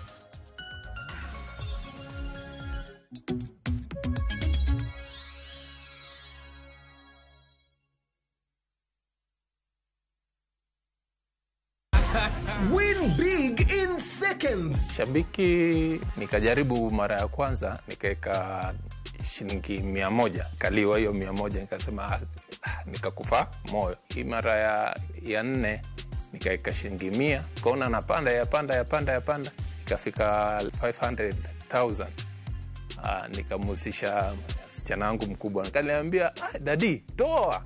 Win big in seconds. Shabiki nikajaribu mara ya kwanza nikaweka shilingi 100, kaliwa hiyo 100, nikasema nikakufa moyo. Hii mara ya nne nikaweka shilingi 100, kaona napanda yapanda yapanda yapanda, ikafika 500,000. Nikamhusisha msichana wangu mkubwa, nikaniambia dadi, toa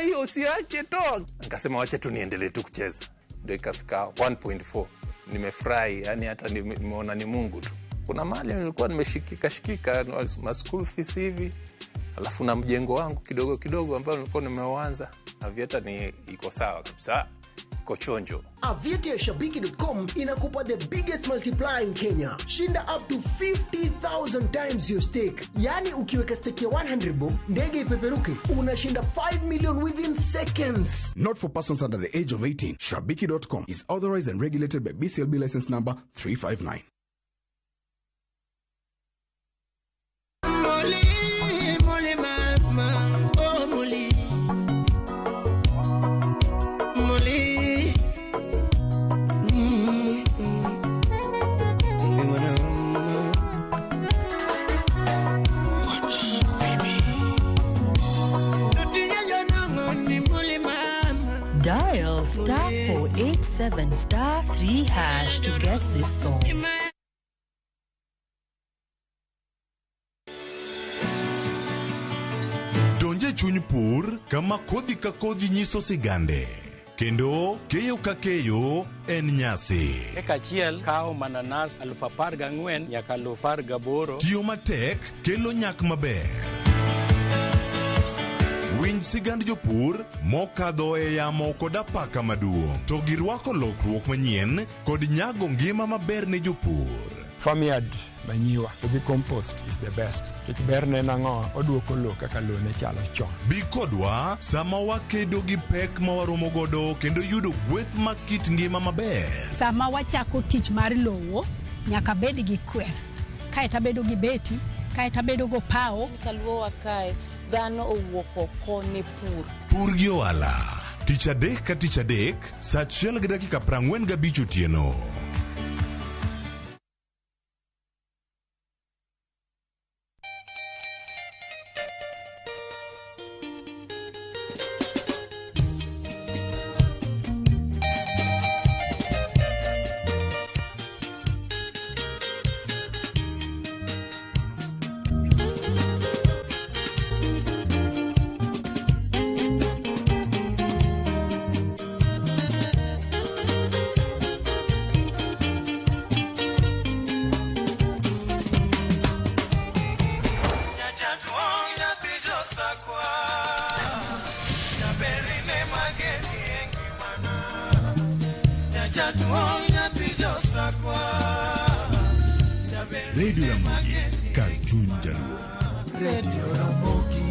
hiyo, usiache, toa. Nikasema wacha tu niendelee tu kucheza, ndio ikafika 1.4. Nimefurahi, yani hata nimeona ni Mungu tu. Kuna mahali nilikuwa nimeshikika shikika ma school fees hivi, alafu na mjengo wangu kidogo kidogo ambao nilikuwa nimeuanza. Aviator ni iko sawa kabisa, iko chonjo. Aviator ya Shabiki.com inakupa the biggest multiplier in Kenya. Shinda up to 50,000 times your stake. Yani ukiweka stake ya 100 bob, ndege ipeperuke, unashinda 5 million within seconds. Not for persons under the age of 18. Shabiki.com is authorized and regulated by BCLB license number 359. Molly, Molly, mama, oh Molly, Molly. Dial star 487 star 3 hash to get this song. Donje chuny pur kama kodhi ka kodhi nyiso sigande, kendo keyo ka keyo en nyasi. Eka achiel kawo mananas 14,000 nyaka 18,000. Tiyo matek kelo nyak maber. Winj sigand jopur mokadho e yamo kod apaka maduong', to girwako lokruok manyien kod nyago ngima maber ne jopur. Farmyard manyiwa to gi compost is the best. Nikech berne nang'o, oduoko lowo kaka lowo ne chalo chon. Bi kodwa sama wakedo gi pek ma waromo godo kendo yudo gweth ma kit ngima maber. Sama wachako tich mar lowo, nyaka bed gi kwer. Kae to abedo gi beti, kae to abedo go pawo. Kaluowa kae, dhano owuok oko ne pur. Pur gi ohala, tich adek ka tich adek, saa 1:45 otieno. Radio Ramogi, kar chuny jaluo. Radio Ramogi.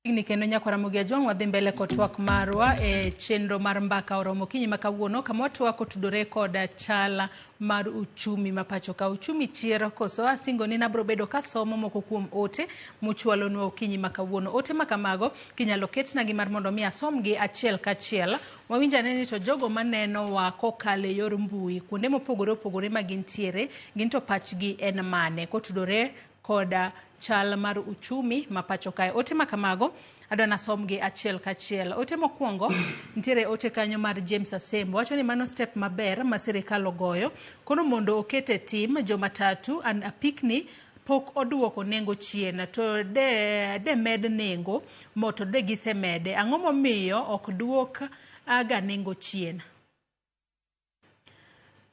Ni kendo nyakwar Ramogi Ajwang' wadhi mbele kod twak marwa e chenro mar mbaka oromo okinyi ma kawuono, kama watwak otudore kod chala mar uchumi ma pacho ka. Uchumi chiero koso? Asingo ni nabro bedo kasomo moko kuom ote muchwalonwa okinyi ma kawuono. Ote ma kamago kinyalo ketnagi mar mondo mi asomgi achiel kachiel. Wawinj ane ni to jogo manenowa kokalo e yor mbui kuonde mopogore opogore ma gintiere, gin to pachgi en mane kotudore koda chal mar uchumi ma pacho kae. Ote ma kamago adwa nasomgi achiel kachiel. Ote mokwongo nitiere ote kanyo mar James Asembo, wacho ni mano step maber ma sirikal ogoyo kono mondo oket e tim jomatatu an apikni pok oduoko nengo chien to de med nengo mo to de gisemede. Ang'o momiyo ok duok aga nengo chien?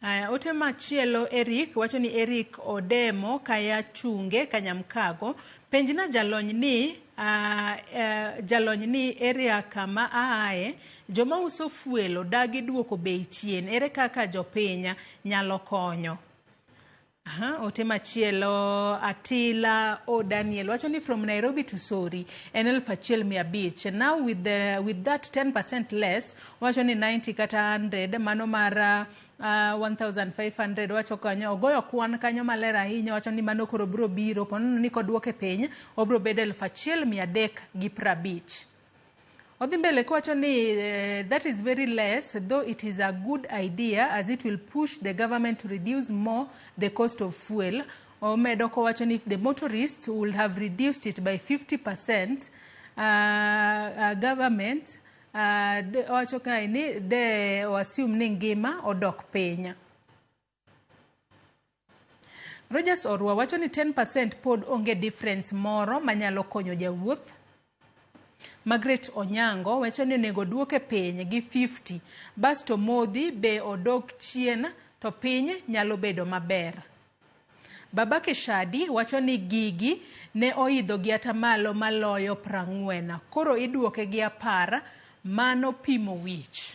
Aya, ote machielo Eric wacho ni Eric Odemo kaya chunge Kanyamkago penjna jalony ni jalony ni area kama aaye joma uso fuel odagi duoko bei chien ere kaka jopiny nyalo konyo. Aha, ote machielo Atila O Daniel wacho ni from Nairobi to Sori en 1500 now with that 10% less wacho ni 90 kata 100 mano mar 1500 wacho kanyo ogoyo kwan kanyo maler ahinya wacho ni mano koro bro biro ponono ni koduoke piny obro bedo 1350. Odhi mbele kowacho ni that is very less, though it is a good idea as it will push the government to reduce more the cost of fuel. Omedo kowacho ni if the motorists will have reduced it by 50%, government owacho kae ni de assume ni ngima odok piny. Rogers Orwa wacho ni 10% pod onge difference moro manyalo konyo jawuoth. Margaret Onyango wacho ni onego duoke piny gi 50 basto modhi be odok chien to piny nyalo bedo maber. Babake Shadi wacho ni gigi ne oidho gi atamalo maloyo 40 koro iduoke gi 10 mano pimo wich.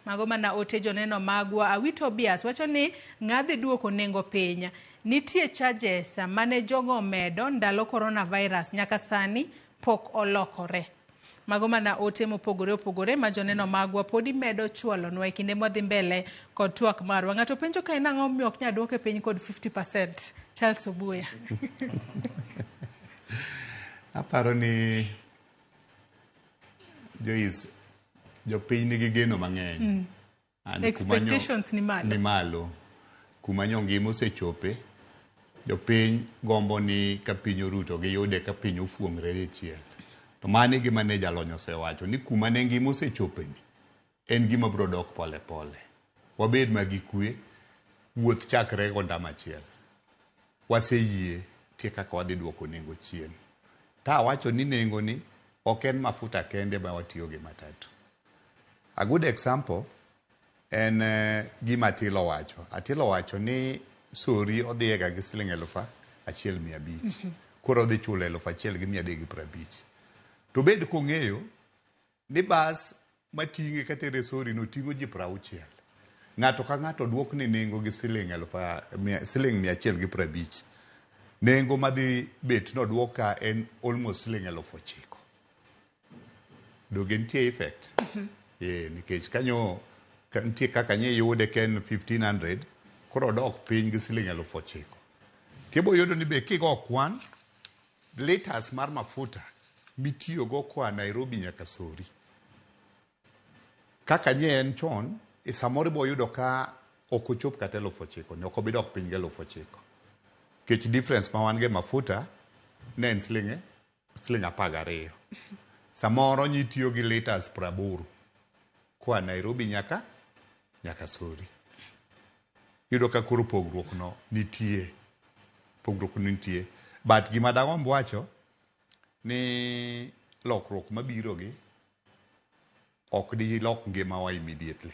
Mago mana ote joneno magwa. Awito Bias wacho ni ng'adhi duoko nengo piny. Nitie charges mane jogo omedo ndalo coronavirus nyaka sani pok olokore. Mago mana ote mopogore opogore ma joneno magwa podi medo chwalonwa e kinde mwadhi mbele kod twak marwa. Ng'ato penjo ka en ang'o momiyo ok nyal duoke piny kod 50%. Charles Obuya. Aparo ni Joyce, jopiny nigi geno mang'eny. Expectations ni malo. Ni malo. Kuma nyo ngima osechope, jopiny gombo ni ka piny oruto giyude ka piny ofuong're dichiel. To mano e gima ne jalony osewacho ni kuma ne ngima osechope ni en gima biro dok pole pole. Wabed ma gi kwe, wuoth chakre go ndama achiel. Waseyie tie kaka wadhi duoko nengo chien. Ta awacho ni nengo ni ok en mafuta kende ma watiyo gi matatu. A good example en gima Atilo wacho. Atilo wacho ni Sori odhiega gi siling 1500. Koro odhi chulo 1350. To bed kong'eyo ni bas mating'e katere Sori no ting'o ji 60. Ng'ato ka ng'ato duokne nengo gi siling 150. Nengo madhi bet noduok ka en almost siling 9,000. Doge nitie effect? Nikech kanyo nitie kaka nye yude ka en 1500, koro odok piny gi siling 9,000. Tibo yudo ni be kigo kwan liters mar mafuta mitiyogo koa Nairobi nyaka Sori. Kaka nye en chon, e samoro ibo yudo ka ok ochop kata 9,000, ne ok obi dok piny gi 9,000. Nikech difference ma wan go e mafuta ne en siling 12. Samoro nyitiyo gi liters 80 koa Nairobi nyaka Sori. Iyudo ka koro pogruok no nitie. Pogruok no nitie. But gima dagomb wacho ni lokruok mabiro gi ok dilok ngimawa immediately.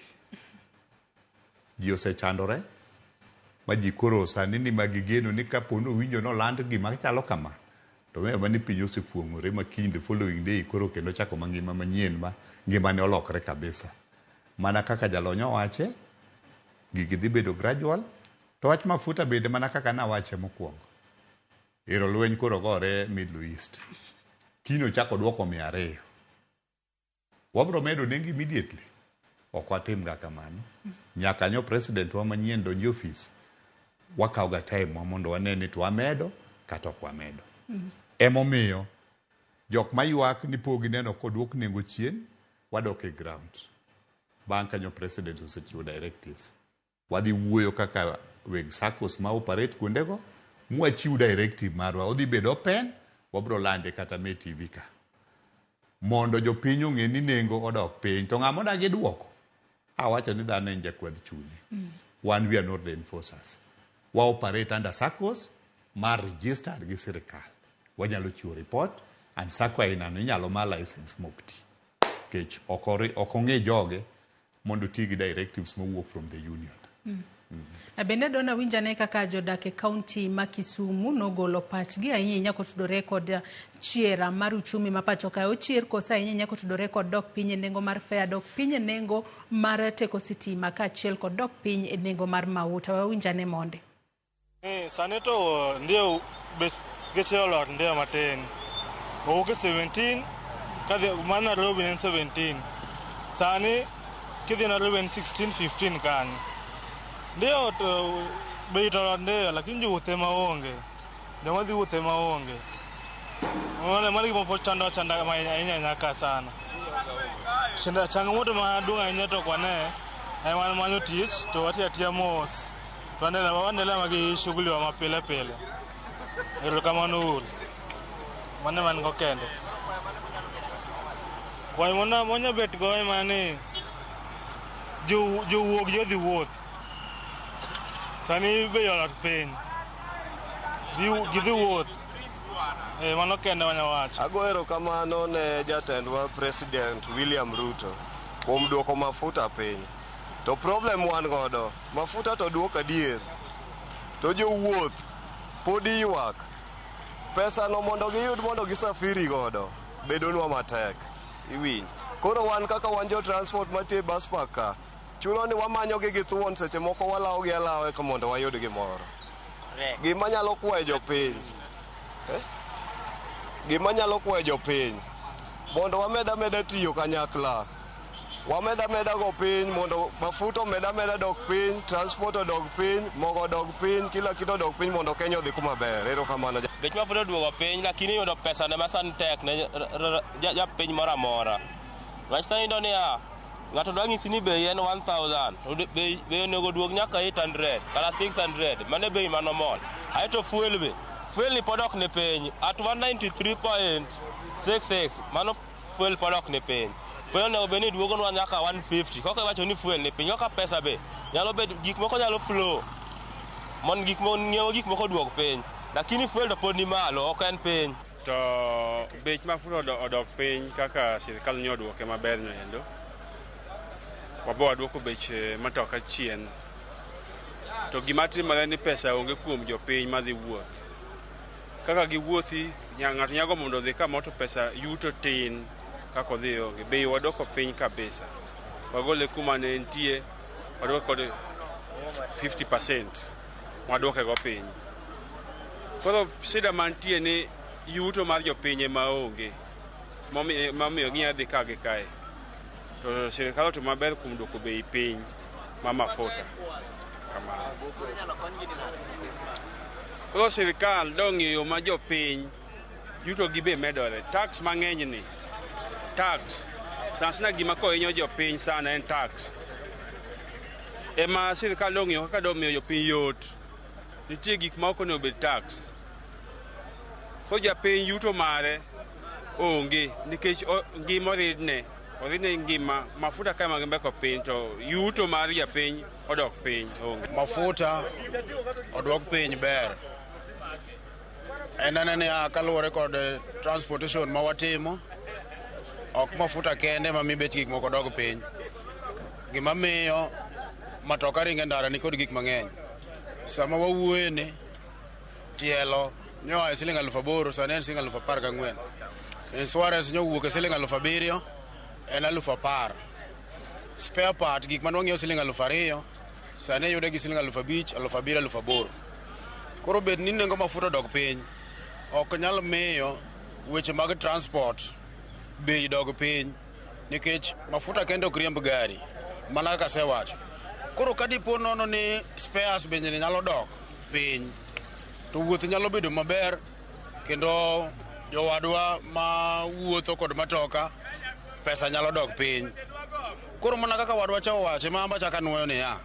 Ji osechandore ma ji koro sani ni magigeno ni kapo ni owinjo noland gima chalo kama to wewe mani piny osefuong'ore ma kiny the following day koro kendo chako mangima manyien ma ngimane olokre kabisa. Mana kaka jalony owache, gigi dhi bedo gradual. To wach mafuta bende mana kaka nawache mokwongo. Ero lweny koro gore Middle East. Kiny ochako duoko 200. Wabro medo nengo immediately. Ok watim ga kamano. Nyaka nyo president wa manyien donj e ofis, wakaw ga time wa mondo wane ni to wamedo kata ok wamedo. Emomiyo jok maywak ni pok gineno koduok nengo chien, wadok e ground. Bang' kanyo president osechiwo directives. Wadhi wuoyo kaka weg SACCOs ma operate kuondego, mwachiw directive marwa. Odhi bedo open, wabro lande kata me TV ka. Mondo jopiny ong'e ni nengo odok piny. To ng'ama odagi duoko, awacho ni dhano en jakwadh chunye. One, we are not the enforcers. Wa operate under SACCOs ma registered gi sirikal. Wanyalo chiwo report and SACCO ainano inyalo ma license mok ti. Nikech ok ong'e joge mondo oti gi directives mowuok from the union. Bende dona winjane kaka jodak e kaunti ma Kisumu nogolo pachgi ahinya ahinya kotudore kod chiera mar uchumi ma pacho kae. Ochier koso ahinya ahinya kotudore kod dok piny e nengo mar fare, dok piny e nengo mar teko sitima kaachiel kod dok piny e nengo mar mauta. Wawinjane monde. Sani to ndio bech geche olor ndio matin. Owuok e 17 kadhi mar Nairobi en 17. Sani kidhi Nairobi en 16 15 kanyo. Ndio to bei to olor ndio, lakini jowuoth ema onge. Joma dhi wuoth ema onge. Mano gima pod chando chanda ahinya ahinya ka sana. Changamoto maduong' ahinya to ok wane en wan manyo tich to watiyo atiya mos. To waendelea gi shughuli wa mapile pile. Erokamano uru. Mano ema an go kende. Kwayo mwanya bet go en ni jowuok jodhi wuoth. Sani bei olor piny. Gidhi wuoth. Mano kende wanya wacho. Ago erokamano ne jatendwa President William Ruto kuom duoko mafuta piny. To problem wan godo, mafuta to duok adier. To jowuoth pod ywak. Pesa no mondo giyud mondo gisafiri godo bedonwa matek. Iwinj. Koro wan kaka wan jo transport mantie e bus park ka, chuno ni wamanyogi gi thuon seche moko walawogi alawa eka mondo wayud gimoro. Gima nyalo kwayo jopiny, gima nyalo kwayo jopiny mondo wamed ameda tiyo kanyakla. Wamed ameda go piny mondo mafuta omed ameda dok piny, transport odog piny, mogo odog piny, kila kitu odog piny mondo Kenya odhi kuma ber. Erokamano. Bech mafuta oduogo piny lakini yudo pesa ne masani tek ne japiny moro amora. Wach sani iyudo niya, ng'ato dwa nyisi ni bei en 1000, bei onego oduog nyaka 800 kata 600, mano e bei manomol. Aeto fuel be, fuel ni pod ok ni piny, at 193.66, mano fuel pod ok ni piny. Fuel onego bed ni duogonwa nyaka 150, koka iwacho ni fuel ni piny, koka pesa be nyalo bedo, gik moko nyalo flow mondo gik moko ng'iewo gik moko oduog piny, lakini fuel to pod ni malo, ok en piny. To bech mafuta odok piny kaka sirikal nyo oduoke maber no endo. Wabo waduoko bech matoka chien. To gima timore ni pesa onge kuom jopiny madhi wuoth. Kaka giwuothi, ng'ato nyago mondo odhi kamoro to pesa yuto tin kaka odhi onge. Bei waduoko piny kabisa. Wagole kuma ne entie, waduoke kod 50%. Waduoke go piny. Koro shida mantie ni yuto mar jopiny ema onge. Momiyo ginya dhi ka gi kae. To sirikal otimo maber kuom duoko bei piny ma mafuta. Kamano. Koro sirikal dong'iyo ma jopiny yuto gi be medore. Tax mang'eny ni. Tax. Sana sana gima kohinyo jopiny sana en tax. Ema sirikal dong'iyo kaka domiyo jopiny yot. Nitie gik ma ok onego bed tax. Koro japiny yuto mare onge nikech ngima oridne. Oridne ngima mafuta ka ema mbeko piny to yuto mar japiny odok piny onge. Mafuta oduok piny ber. En aneno niya kaluwore kod transportation ma watimo, ok mafuta kende mamiyo bech gik moko dog piny. Gima miyo matoka ringo e ndara nikod gik mang'eny. Sama wawuoye ni tielo nyoa e siling 8,000 sani en siling 14,000. Insurance nyowuok e siling 7,000 en 10,000. Spare part gik mane wang'iewo siling 2,000 sani yude gi siling 5,000, 7,000, 8,000. Koro bed ni nengo mafuta odok piny ok nyal miyo weche mag transport bei dog piny nikech mafuta kende ok riemb gari mana kaka asewacho. Koro ka dipo nono ni spares bende nyalo dok piny to wuoth nyalo bedo maber kendo jowadwa ma wuotho kod matoka pesa nyalo dok piny. Koro mana kaka wadwa cha owache ma amba chaka nuoyo niya,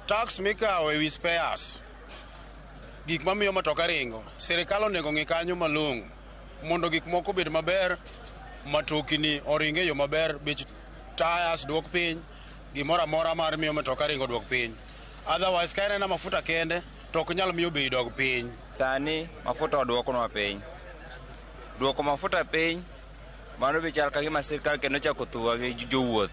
tax mikawo ewi spares gik mamiyo matoka ringo, sirikal onego ng'i kanyo malong'o mondo gik moko obed maber, matokni oring e yo maber, bech tires duok piny, gimoro amora mar miyo matoka ringo duok piny. Otherwise ka en ena mafuta kende to ok nyal miyo bei dog piny. Sani mafuta oduokonwa piny. Duoko mafuta piny, mano be chal ka gima sirkal kendo chako thuwa gi jowuoth.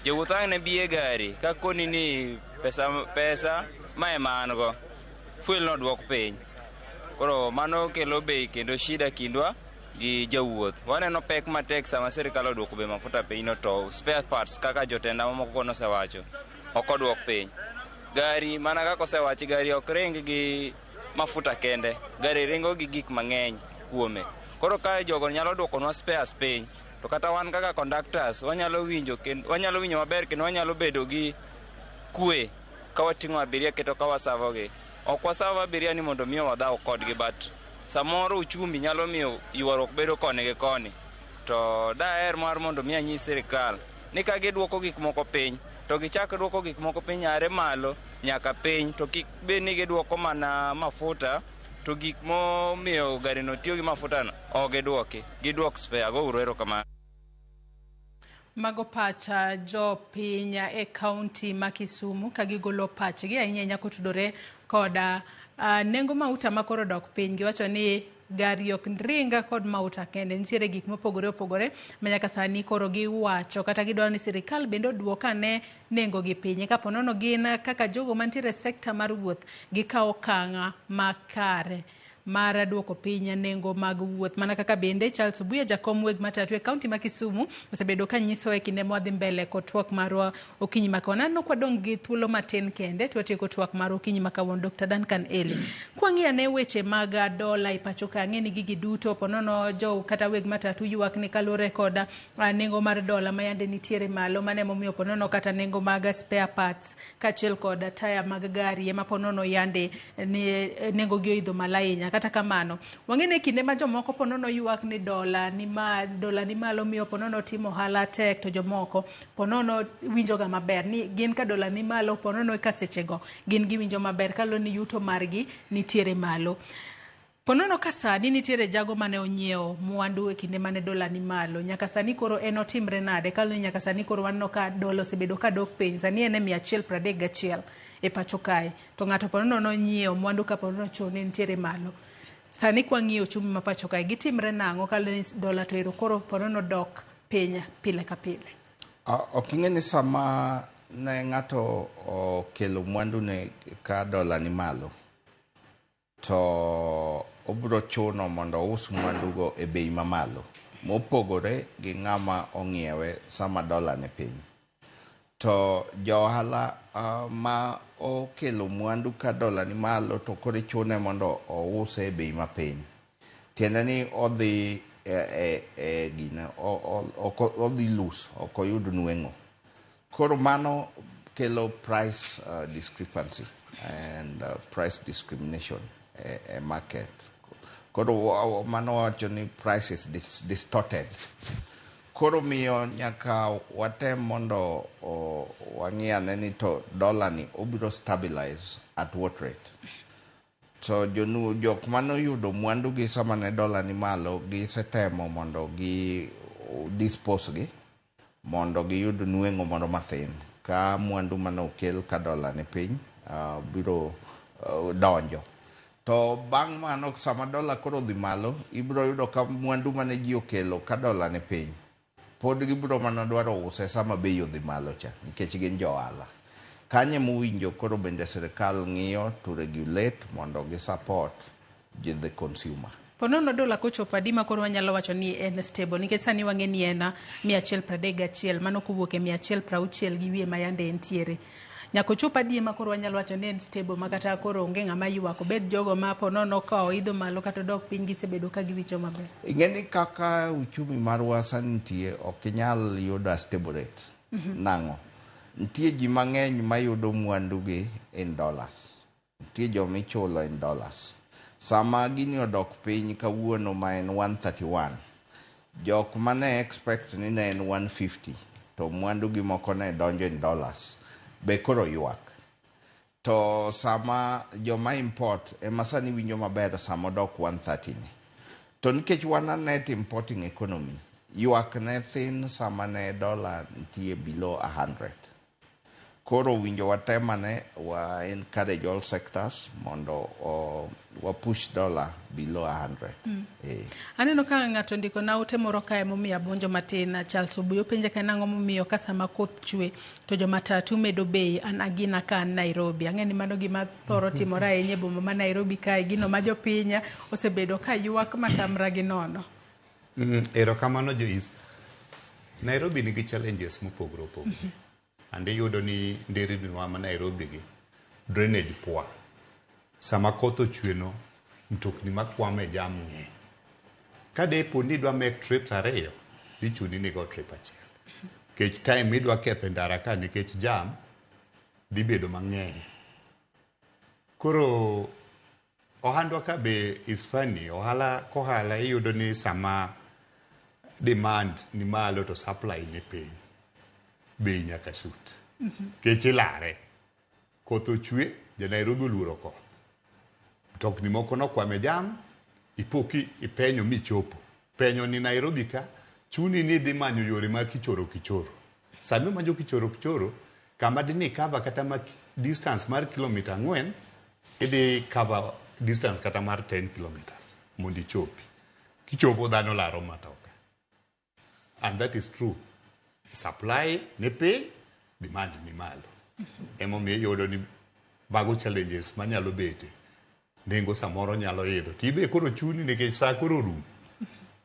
Jawuoth ang' ne bi e gari ka koni ni pesa, pesa ma ema an go. Fuel nodwok piny. Koro mano kelo bei kendo shida kindwa gi jawuoth. Waneno pek matek sama sirikal odwoko bei mafuta piny no to spare parts kaka jotenda mamoko go nosewacho ok odwok piny. Gari mana kaka osewachi gari ok ring gi mafuta kende, gari ringo gi gik mang'eny kuome. Koro ka jogo nyalo dwokonwa spares piny to kata wan kaka conductors wanyalo winjo kendo wanyalo winjo maber kendo wanyalo bedo gi kwe ka wating'o abiria kendo ka wasavogi. Ok wasav abiria ni mondo mi wadhaw kodgi but samoro uchumi nyalo miyo ywaruok bedo koni gi koni. To daher mar mondo mi anyis sirikal ni ka gidwoko gik moko piny to gichak dwoko gik moko piny are malo nyaka piny to kik bed ni gidwoko mana mafuta to gik momiyo gari no tiyo gi mafuta no ok gidwoki, gidwok spare. Ago uru erokamano. Mago pacha jopiny e kaunti ma Kisumu ka gigolo pachgi ahinya ahinya kotudore koda nengo mauta ma koro dok piny. Giwacho ni gari ok ringa kod mauta kende, nitiere gik mopogore opogore ma nyaka sani koro giwacho kata gidwaro ni sirikal bende oduok ane nengo gi piny. Kapo nono gin kaka jogo mantiere e sekta mar wuoth gikawo okang' makare mar duoko piny nengo mag wuoth. Mana kaka bende Charles Obuya jakom weg matatu e kaunti ma Kisumu osebedo ka nyiso e kinde mwadhi mbele kod twak marwa okinyi ma kawuono. Aneno kwadong' gi thuolo matin kende to watieko twak mar okinyi ma kawuono. Dr. Duncan Eli. Kwang'iyo ane weche mag dola e pacho ka, ang'e ni gigi duto ponono jo kata weg matatu ywak ni kaluwore kod nengo mar dola ma yande nitiere malo, mano emomiyo ponono kata nengo mag spare parts kaachiel kod taya mag gari ema ponono yande ni nengo gi oidho malo ahinya. Kata kamano, wang'e ni kinde ma jomoko ponono ywak ni dola ni ma dola ni malo miyo ponono timo ohala tek to jomoko ponono winjo ga maber ni gin ka dola ni malo ponono ka sechego gin giwinjo maber kaluwore ni yuto margi nitiere malo. Ponono ka sani nitiere jago mane onyiewo mwandu e kinde mane dola ni malo, nyaka sani koro en otimre nade? Kaluwore ni nyaka sani koro waneno ka dola osebedo ka dok piny, sani en e 131 e pacho kae. To ng'ato ponono nonyiewo mwandu ka ponono chon ne nitiere malo. Sani kwang'iyo uchumi ma pacho kae, gitimre nang'o kaluwore ni dola to ero koro ponono dok piny pile ka pile? Ok ing'e ni sama ne ng'ato okelo mwandu ne ka dola ni malo to obiro chuno mondo ous mwandugo e bei mamalo mopogore gi ng'ama ong'iewe sama dola ni piny. To jo ohala ma okelo mwandu ka dola ni malo to koro ichune mondo ouse e bei mapiny. Tiende ni odhi e gine odhi lose, ok oyud nweng'o. Koro mano kelo price discrepancy and price discrimination e market. Koro mano wacho ni price is distorted. Koro miyo nyaka watem mondo wang'i ane ni to dollar ni obiro stabilize at what rate. To jonu jok manoyudo mwandu gi sama ne dola ni malo gisetemo mondo gi dispose gi mondo giyud nweng'o moro mathin ka mwandu mane okel ka dola ni piny biro donjo. To bang' mano sama dola koro odhi malo ibiro yudo ka mwandu mane ji okelo ka dola ni piny pod gibiro mana dwaro use sama bei odhi malo cha nikech gin jo ohala. Kanyo emowinjo koro bende sirikal ng'iyo to regulate mondo gi support the consumer. Ponono dola kochopo adi ma koro wanyalo wacho ni en stable nikech sani wang'e ni en 131 mano kowuok e 160 gi wiye ma yande entiere. Nyaka ochop adi ma koro wanyalo wacho ni en stable ma kata koro onge ng'ama ywak obed jogo ma ponono ka oidho malo kata odok piny gisebedo ka giwinjo maber. Ing'e ni kaka uchumi marwa sani nitie ok inyal yudo a stable rate. Nang'o? Nitie ji mang'eny mayudo mwandu gi in dollars. Nitie joma ichulo in dollars. Sama gini odok piny kawuono ma en 131, jok mane expect ni ne en 150 to mwandu gi moko ne donjo in dollars be koro ywak. To sama joma import ema sani winjo maber sama odok 130 ni. To nikech wan a net importing economy, ywak ne thin sama ne dollar nitie below 100. Koro owinjo watem ane wa encourage all sectors mondo o, wa push dollar below 100. Aneno ka ng'ato ondiko na ote moro kae momiyo abwonjo matin. Charles Obuyo penja ka nang'o momiyo ka sama koth chwe to jomatatu medo bei an agina ka an Nairobi. Ang'e ni mano gima thoro timore ahinya e boma ma Nairobi kae, gino ma jopinya osebedo ka ywak matamra gi nono. Erokamano Joyce. Nairobi nigi challenges mopogore opogore. And iyudo ni nderni wa ma Nairobi gi drainage poor. Sama koth ochwe no, mtokni makwamo e jam ng'eny. Ka depo ni idwa make trips ariyo, dhi chuni ni igo trip achiel. Nikech time midwa ketho e ndara ka nikech jam dhi bedo mang'eny. Koro ohandwa ka be is funny, ohala kohala iyudo ni sama demand ni malo to supply ni piny, bei nyaka shoot. Nikech ilare. Koth ochwe, ja Nairobi oluoro koth. Mtokni moko nokwamo e jam, ipo ki ipenyo michopo. Penyo ni Nairobi ka, chuni ni idhi manyo yore mag kichoro kichoro. Sama imanyo kichoro kichoro, kama dine cover kata ma distance mar kilomita 4, idhi cover distance kata mar 10 kilometers mondo ichopi. Kichopo dhano laro matoka. And that is true. Supply ni piny, demand ni malo. Emomiyo iyudo ni mago challenges manyalo bete. Nengo samoro nyalo idho. To ibe koro chuni nikech saa koro orumo.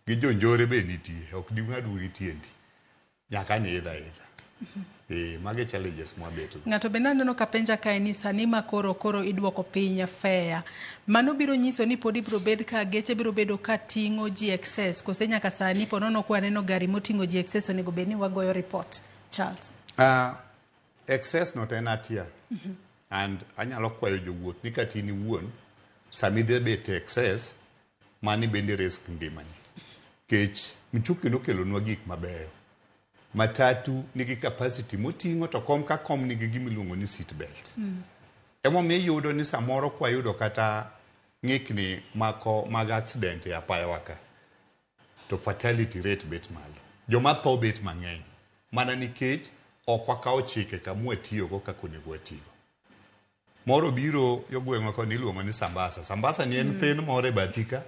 Gi jonjore be nitie. Ok ding'ad gi tiendi. Nyaka ni idho aidha. Mago e challenges mwabeto. Ng'ato bende aneno ka penja kae ni sani ma koro iduoko piny fare. Mano biro nyiso ni pod ibiro bed ka geche biro bedo ka ting'o ji excess kose nyaka sani po nono kwa neno gari moting'o ji excess onego bed ni wagoyo report. Charles. Excess no to en hatia. And anyalo kwayo jowuoth ni kata in iwuon sama idhi bet e excess mani bende risk ngimani. Kech mchuki nokelonwa gik mabeyo. Matatu nigi capacity moting'o to kom ka kom nigi gima iluongo ni seat belt. Emomiyo iyudo ni samoro kwayudo kata ng'ikni mako mag accident e apaya ka to fatality rate bet malo. Joma tho bet mang'eny mana nikech ok wakawo chike kama watiyogo kaka onego watigo. Moro biro yo gweng'wa koni iluongo ni Sambasa. Sambasa ni en thin moro e bathi ka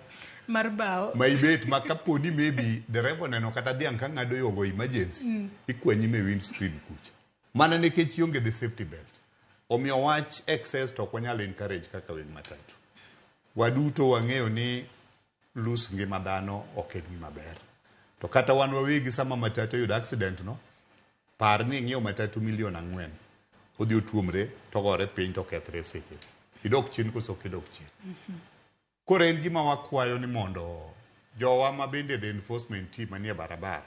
Mar bao. ma ibet ma kapo ni maybe dereva oneno kata dhiang' ka ng'ado yo go emergency ikwanyi me windscreen kucha. Mana nikech ionge the safety belt. Omiyo wach excess to ok wanyal encourage kaka weg matatu. Waduto wang'eyo ni lose ngima dhano ok en gima ber. To kata wan wawegi sama matatu oyudo accident no, par ni ing'iewo matatu milion 4, odhi otuomre togore piny to kethre seche. Idok chien koso ok idok chien? Koro en gima wakwayo ni mondo jowa ma bende the enforcement team manie barabara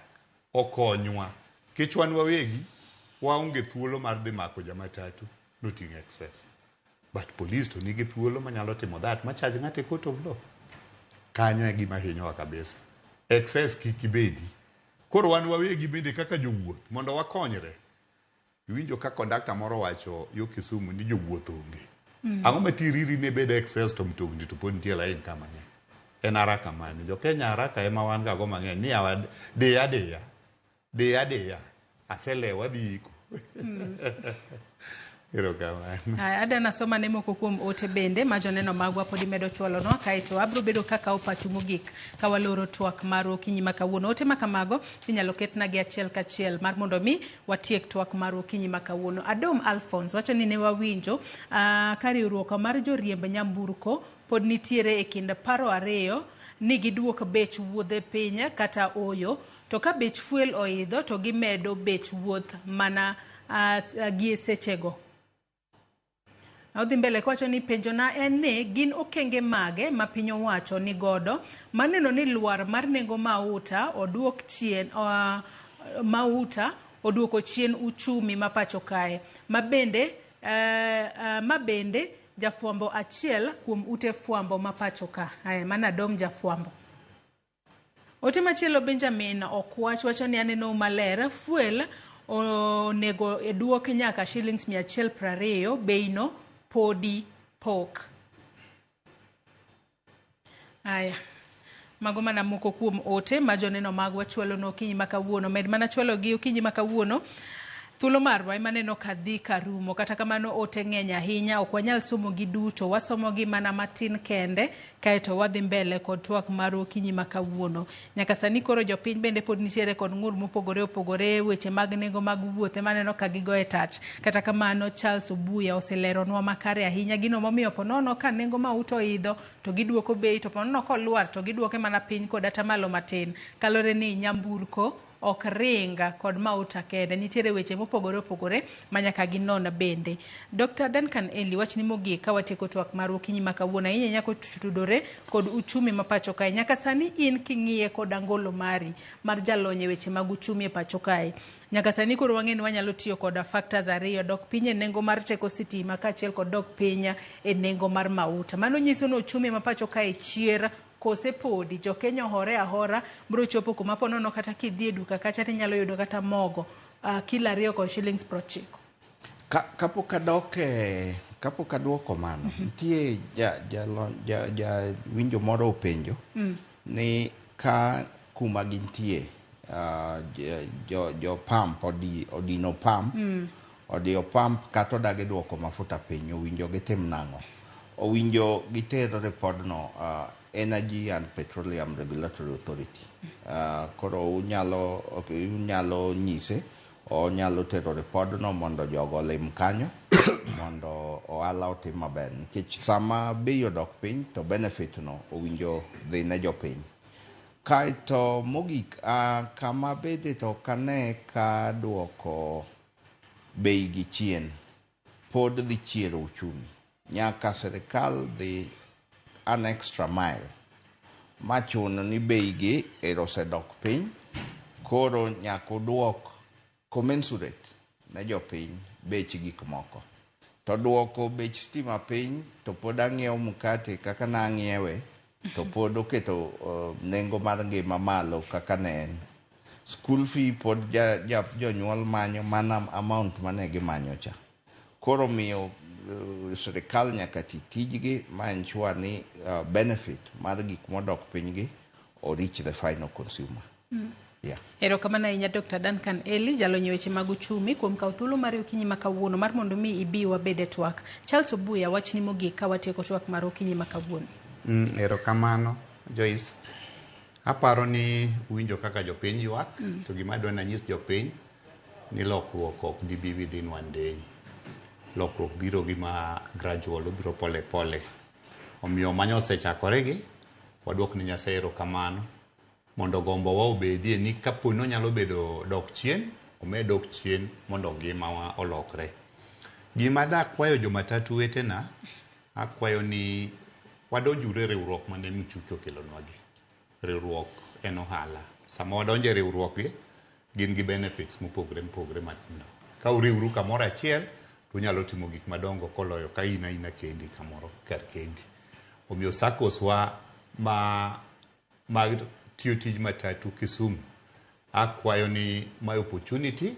okonywa. Nikech wan wawegi waonge thuolo mar dhi mako jamatatu noting'o excess. But police to nigi thuolo manyalo timo that ma charge ng'ato e court of law. Kanyo e gima hinyowa kabisa. Excess kik ibedi. Koro wan wawegi bende kaka jowuoth mondo wakonyre. Iwinjo ka kondakta moro wacho yo Kisumu ni jowuoth onge. Ang'o ma tiriri ne bed excess to mtokni to pod nitie line ka mang'eny. En haraka mane? Jo Kenya haraka ema wan ga go mang'eny. Ni yawa diya diya. Diya diya. Aselewo adhi iko. Erokamano. Aya, adwa nasoma ne moko kuom ote bende ma joneno magwa pod imedo chwalonwa kaeto abiro bedo kaka pachu mogik ka waloro twak marwa okinyi ma kawuono. Ote ma kamago inyalo ketnagi achiel kachiel mar mondo mi watiek twak marwa okinyi ma kawuono. Adom Alphonse wacho ni ne wawinjo ka riwruok mar joriemb nyamburko pod nitiere e kind paro ariyo ni giduok bech wuodhe piny kata oyo, to ka bech fuel oidho to gimedo bech wuoth mana gie sechego. Odhi mbele kowacho ni penjona en ni gin okenge mage ma piny owacho ni godo maneno ni lwar mar nengo mauta oduok chien mauta oduoko chien uchumi ma pacho kae ma bende jafwambo achiel kuom ute fwambo ma pacho ka. Aya, mana Dom jafwambo. Ote machielo Benjamin Okwach wacho ni aneno maler fuel onego eduok nyaka shillings 120 beino podi pok. Aya, mago mana moko kuom ote ma joneno magwa chwalo no okinyi ma kawuono. Med mana chwalo gi okinyi ma kawuono Thuolo marwa ema neno ka dhi ka rumo, kata kamano ote ng'eny ahinya, ok wanyal somo gi duto, wasomo gi mana matin kende, kaeto wadhi mbele kod twak mar okinyi ma kawuono. Nyaka sani koro jopiny bende pod nitiere kod ng'ur mopogore opogore, weche mag nengo mag wuoth ema aneno ka gigoye tach. Kata kamano Charles Obuya oseleronwa makare ahinya gino momiyo ponono ka nengo mauta oidho to giduoko bei, to ponono kolwar to giduoke mana piny kod atamalo matin. Kalore ni nyamburko ok ring kod mauta kende, nitiere weche mopogore opogore ma nyaka ginon bende. Dr. Duncan Eli, wachni mogik ka watieko twak mar okinyi ma kawuono, ahinya ahinya kotudore kod uchumi ma pacho kae. Nyaka sani in king'iye kod angolo mari mar jalony e weche mag uchumi e pacho kae. Nyaka sani koro wang'e ni wanyalo tiyo koda factors ariyo, dok piny e nengo mar teko sitima kaachiel kod dok piny e nengo mar mauta. Mano nyiso ni uchumi ma pacho kae chier kose podi jo Kenya ohore ahora bro chopo kuma ponono kata kidhi e duka kacha tinyalo yudo kata mogo kilo 2 kod shillings 90. Kapok adok e kapok aduoko mano, nitie ja winjo moro openjo ni ka kuma gintie jo pump odino pump, odiyo pump kata odagi duoko mafuta piny, owinjo gitim nang'o? Owinjo giter repodno Energy and Petroleum Regulatory Authority. Koro unyalo nyise, onyalo tero repodno mondo jogo olim kanyo mondo ohala otim maber, nikech sama bei odok piny to benefit no owinjo dhi ne jopiny. Kaeto mogik, kama bede to ok ane ka duoko bei gi chien pod dhi chiero uchumi. Nyaka sirikal dhi an extra mile machuno ni bei gi ero osedok piny, koro nyaka oduok commensurate ne jopiny bech gik moko. To duoko bech stima piny to pod ang'iewo mkate kaka nang'iewe, to pod oketo nengo mar ngima malo kaka ne en. School fee pod jonyuol manyo mana amount mane gimanyo cha. Koro miyo sirikal nyaka ti tijgi ma ensure ni benefit mar gik modok piny gi o reach the final consumer. Yeah. Erokamano ahinya Dr. Duncan Eli, jalony e weche mag uchumi, kuom kawo thuolo mari okinyi ma kawuono mar mondo mi ibi wabed e twak. Charles Obuya, wachni mogik ka watieko twak mar okinyi ma kawuono. Erokamano Joyce. Aparo ni uwinjo kaka jopiny ywak, to gima adwa nanyis jopiny ni lokruok ok dibi within one day. Lokruok biro gima gradual, obiro pole pole. Omiyo manyo osechakore gi, waduok ni Nyasaye erokamano mondo gombowa obedie ni kapo ni onyalo bedo dok chien, omed dok chien mondo ngimawa olokre. Gima dakwayo jomatatu wetena, akwayo ni wadonjuru e riwruok mane Michuki okelonwa gi. Riwruok en ohala. Sama wadonjo e riwruok gi, gin gi benefits mopogore mopogore matindo. Ka uriwru kamoro achiel, to unyalo timo gik madongo koloyo ka in aina kendi kamoro kar kendi. Omiyo SACCOs wa mag tiyo tij matatu Kisumu, akwayo ni my opportunity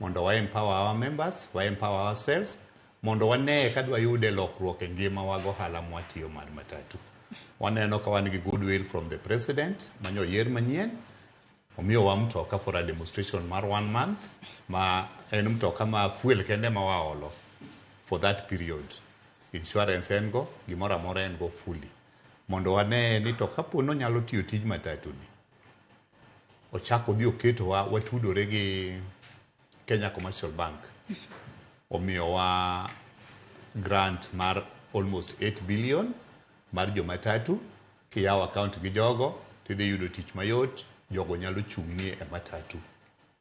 mondo wa empower our members, wa empower ourselves, mondo wane ka dwa yude lokruok e ngimawa go ohala mwatiyo mar matatu. Waneno ka wan gi goodwill from the president manyo yier manyien, omiyowa mtoka for a demonstration mar 1 month, ma en mtoka ma fuel kende ma waolo for that period. Insurance en go, gimoro amora en go fully. Mondo wane ni to kapo ni onyalo tiyo tij matatu ni, ochako odhi oketowa watudore gi Kenya Commercial Bank. Omiyowa grant mar almost 8 billion mar jomatatu. Kiyawo account gi jogo, tidhi yudo tich mayot, jogo nyalo chung'ni e matatu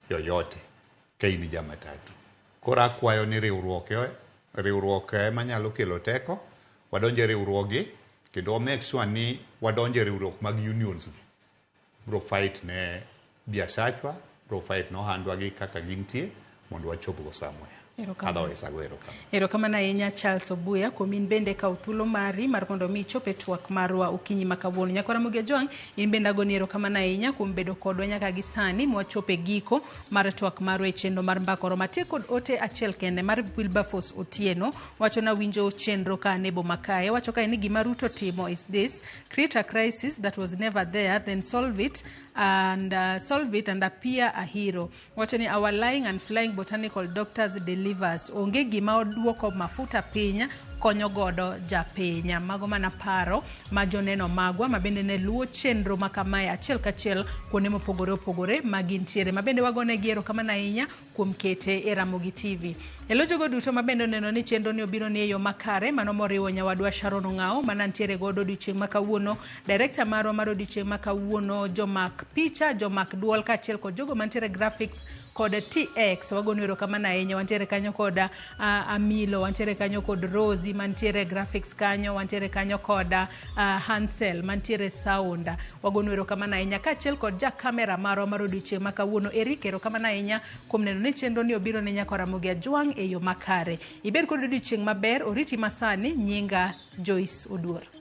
yoyote ka in ja matatu. Koro akwayo ni riwruok ema nyalo kelo teko, wadonje e riwruogi kendo wa make sure ni wadonje e riwruok mag unions gi. Bro fight ne biashachwa, bro fight ne ohandwa gi kaka gintie mondo wachop go somewhere. Otherwise ago erokamano. Erokamano ahinya Charles Obuya kuom in bende kawo thuolo mari mar mondo mi ichop e twak marwa okinyi ma kawuono. Nyakwara Ramogi Ajwang', in bende agoni erokamano ahinya kuom bedo kodwa nyaka gi sani mwachopo e giko mar twak marwa e chenro mar Mbaka Oromo. Atieko kod ote achiel kende mar Wilberforce Otieno, wacho na winjo chenro ka an e boma kae. Wacho kae ni gima Ruto timo is this: create a crisis that was never there, then solve it. And solve it and appear a hero. Wacho ni our lying and flying botanical doctors delivers. Onge gima oduoko mafuta piny konyo godo japiny. Mago mana paro ma joneno magwa ma bende ne luwo chenro ma kamae achiel kachiel kuonde mopogore opogore ma gintiere. Ma bende wagonegi erokamano ahinya kuom kete e Ramogi TV. Elo jogo duto ma bende oneno ni chenro ni obiro ni e yo makare, mano moriwo nyawadwa Sharon Ong'ao mana ntiere godo odiochieng' ma kawuono, director marwa mar odiochieng' ma kawuono, jomak picha, jomak duol kaachiel kod jogo mantiere graphics kod TX. Wagonu erokamano ahinya. Wantiere kanyo kod Amilo, wantiere kanyo kod Rosie mantiere graphics kanyo, wantiere kanyo kod Hansel mantiere sound. Wagonu erokamano ahinya kaachiel kod ja kamera marwa mar odiochieng' ma kawuono Eric, erokamano ahinya kuom neno ni chenro ni obiro ne nyako Ramogi Ajwang' e yo makare. Ibed kod odiochieng' maber, oriti masani, nyinga Joyce Oduor.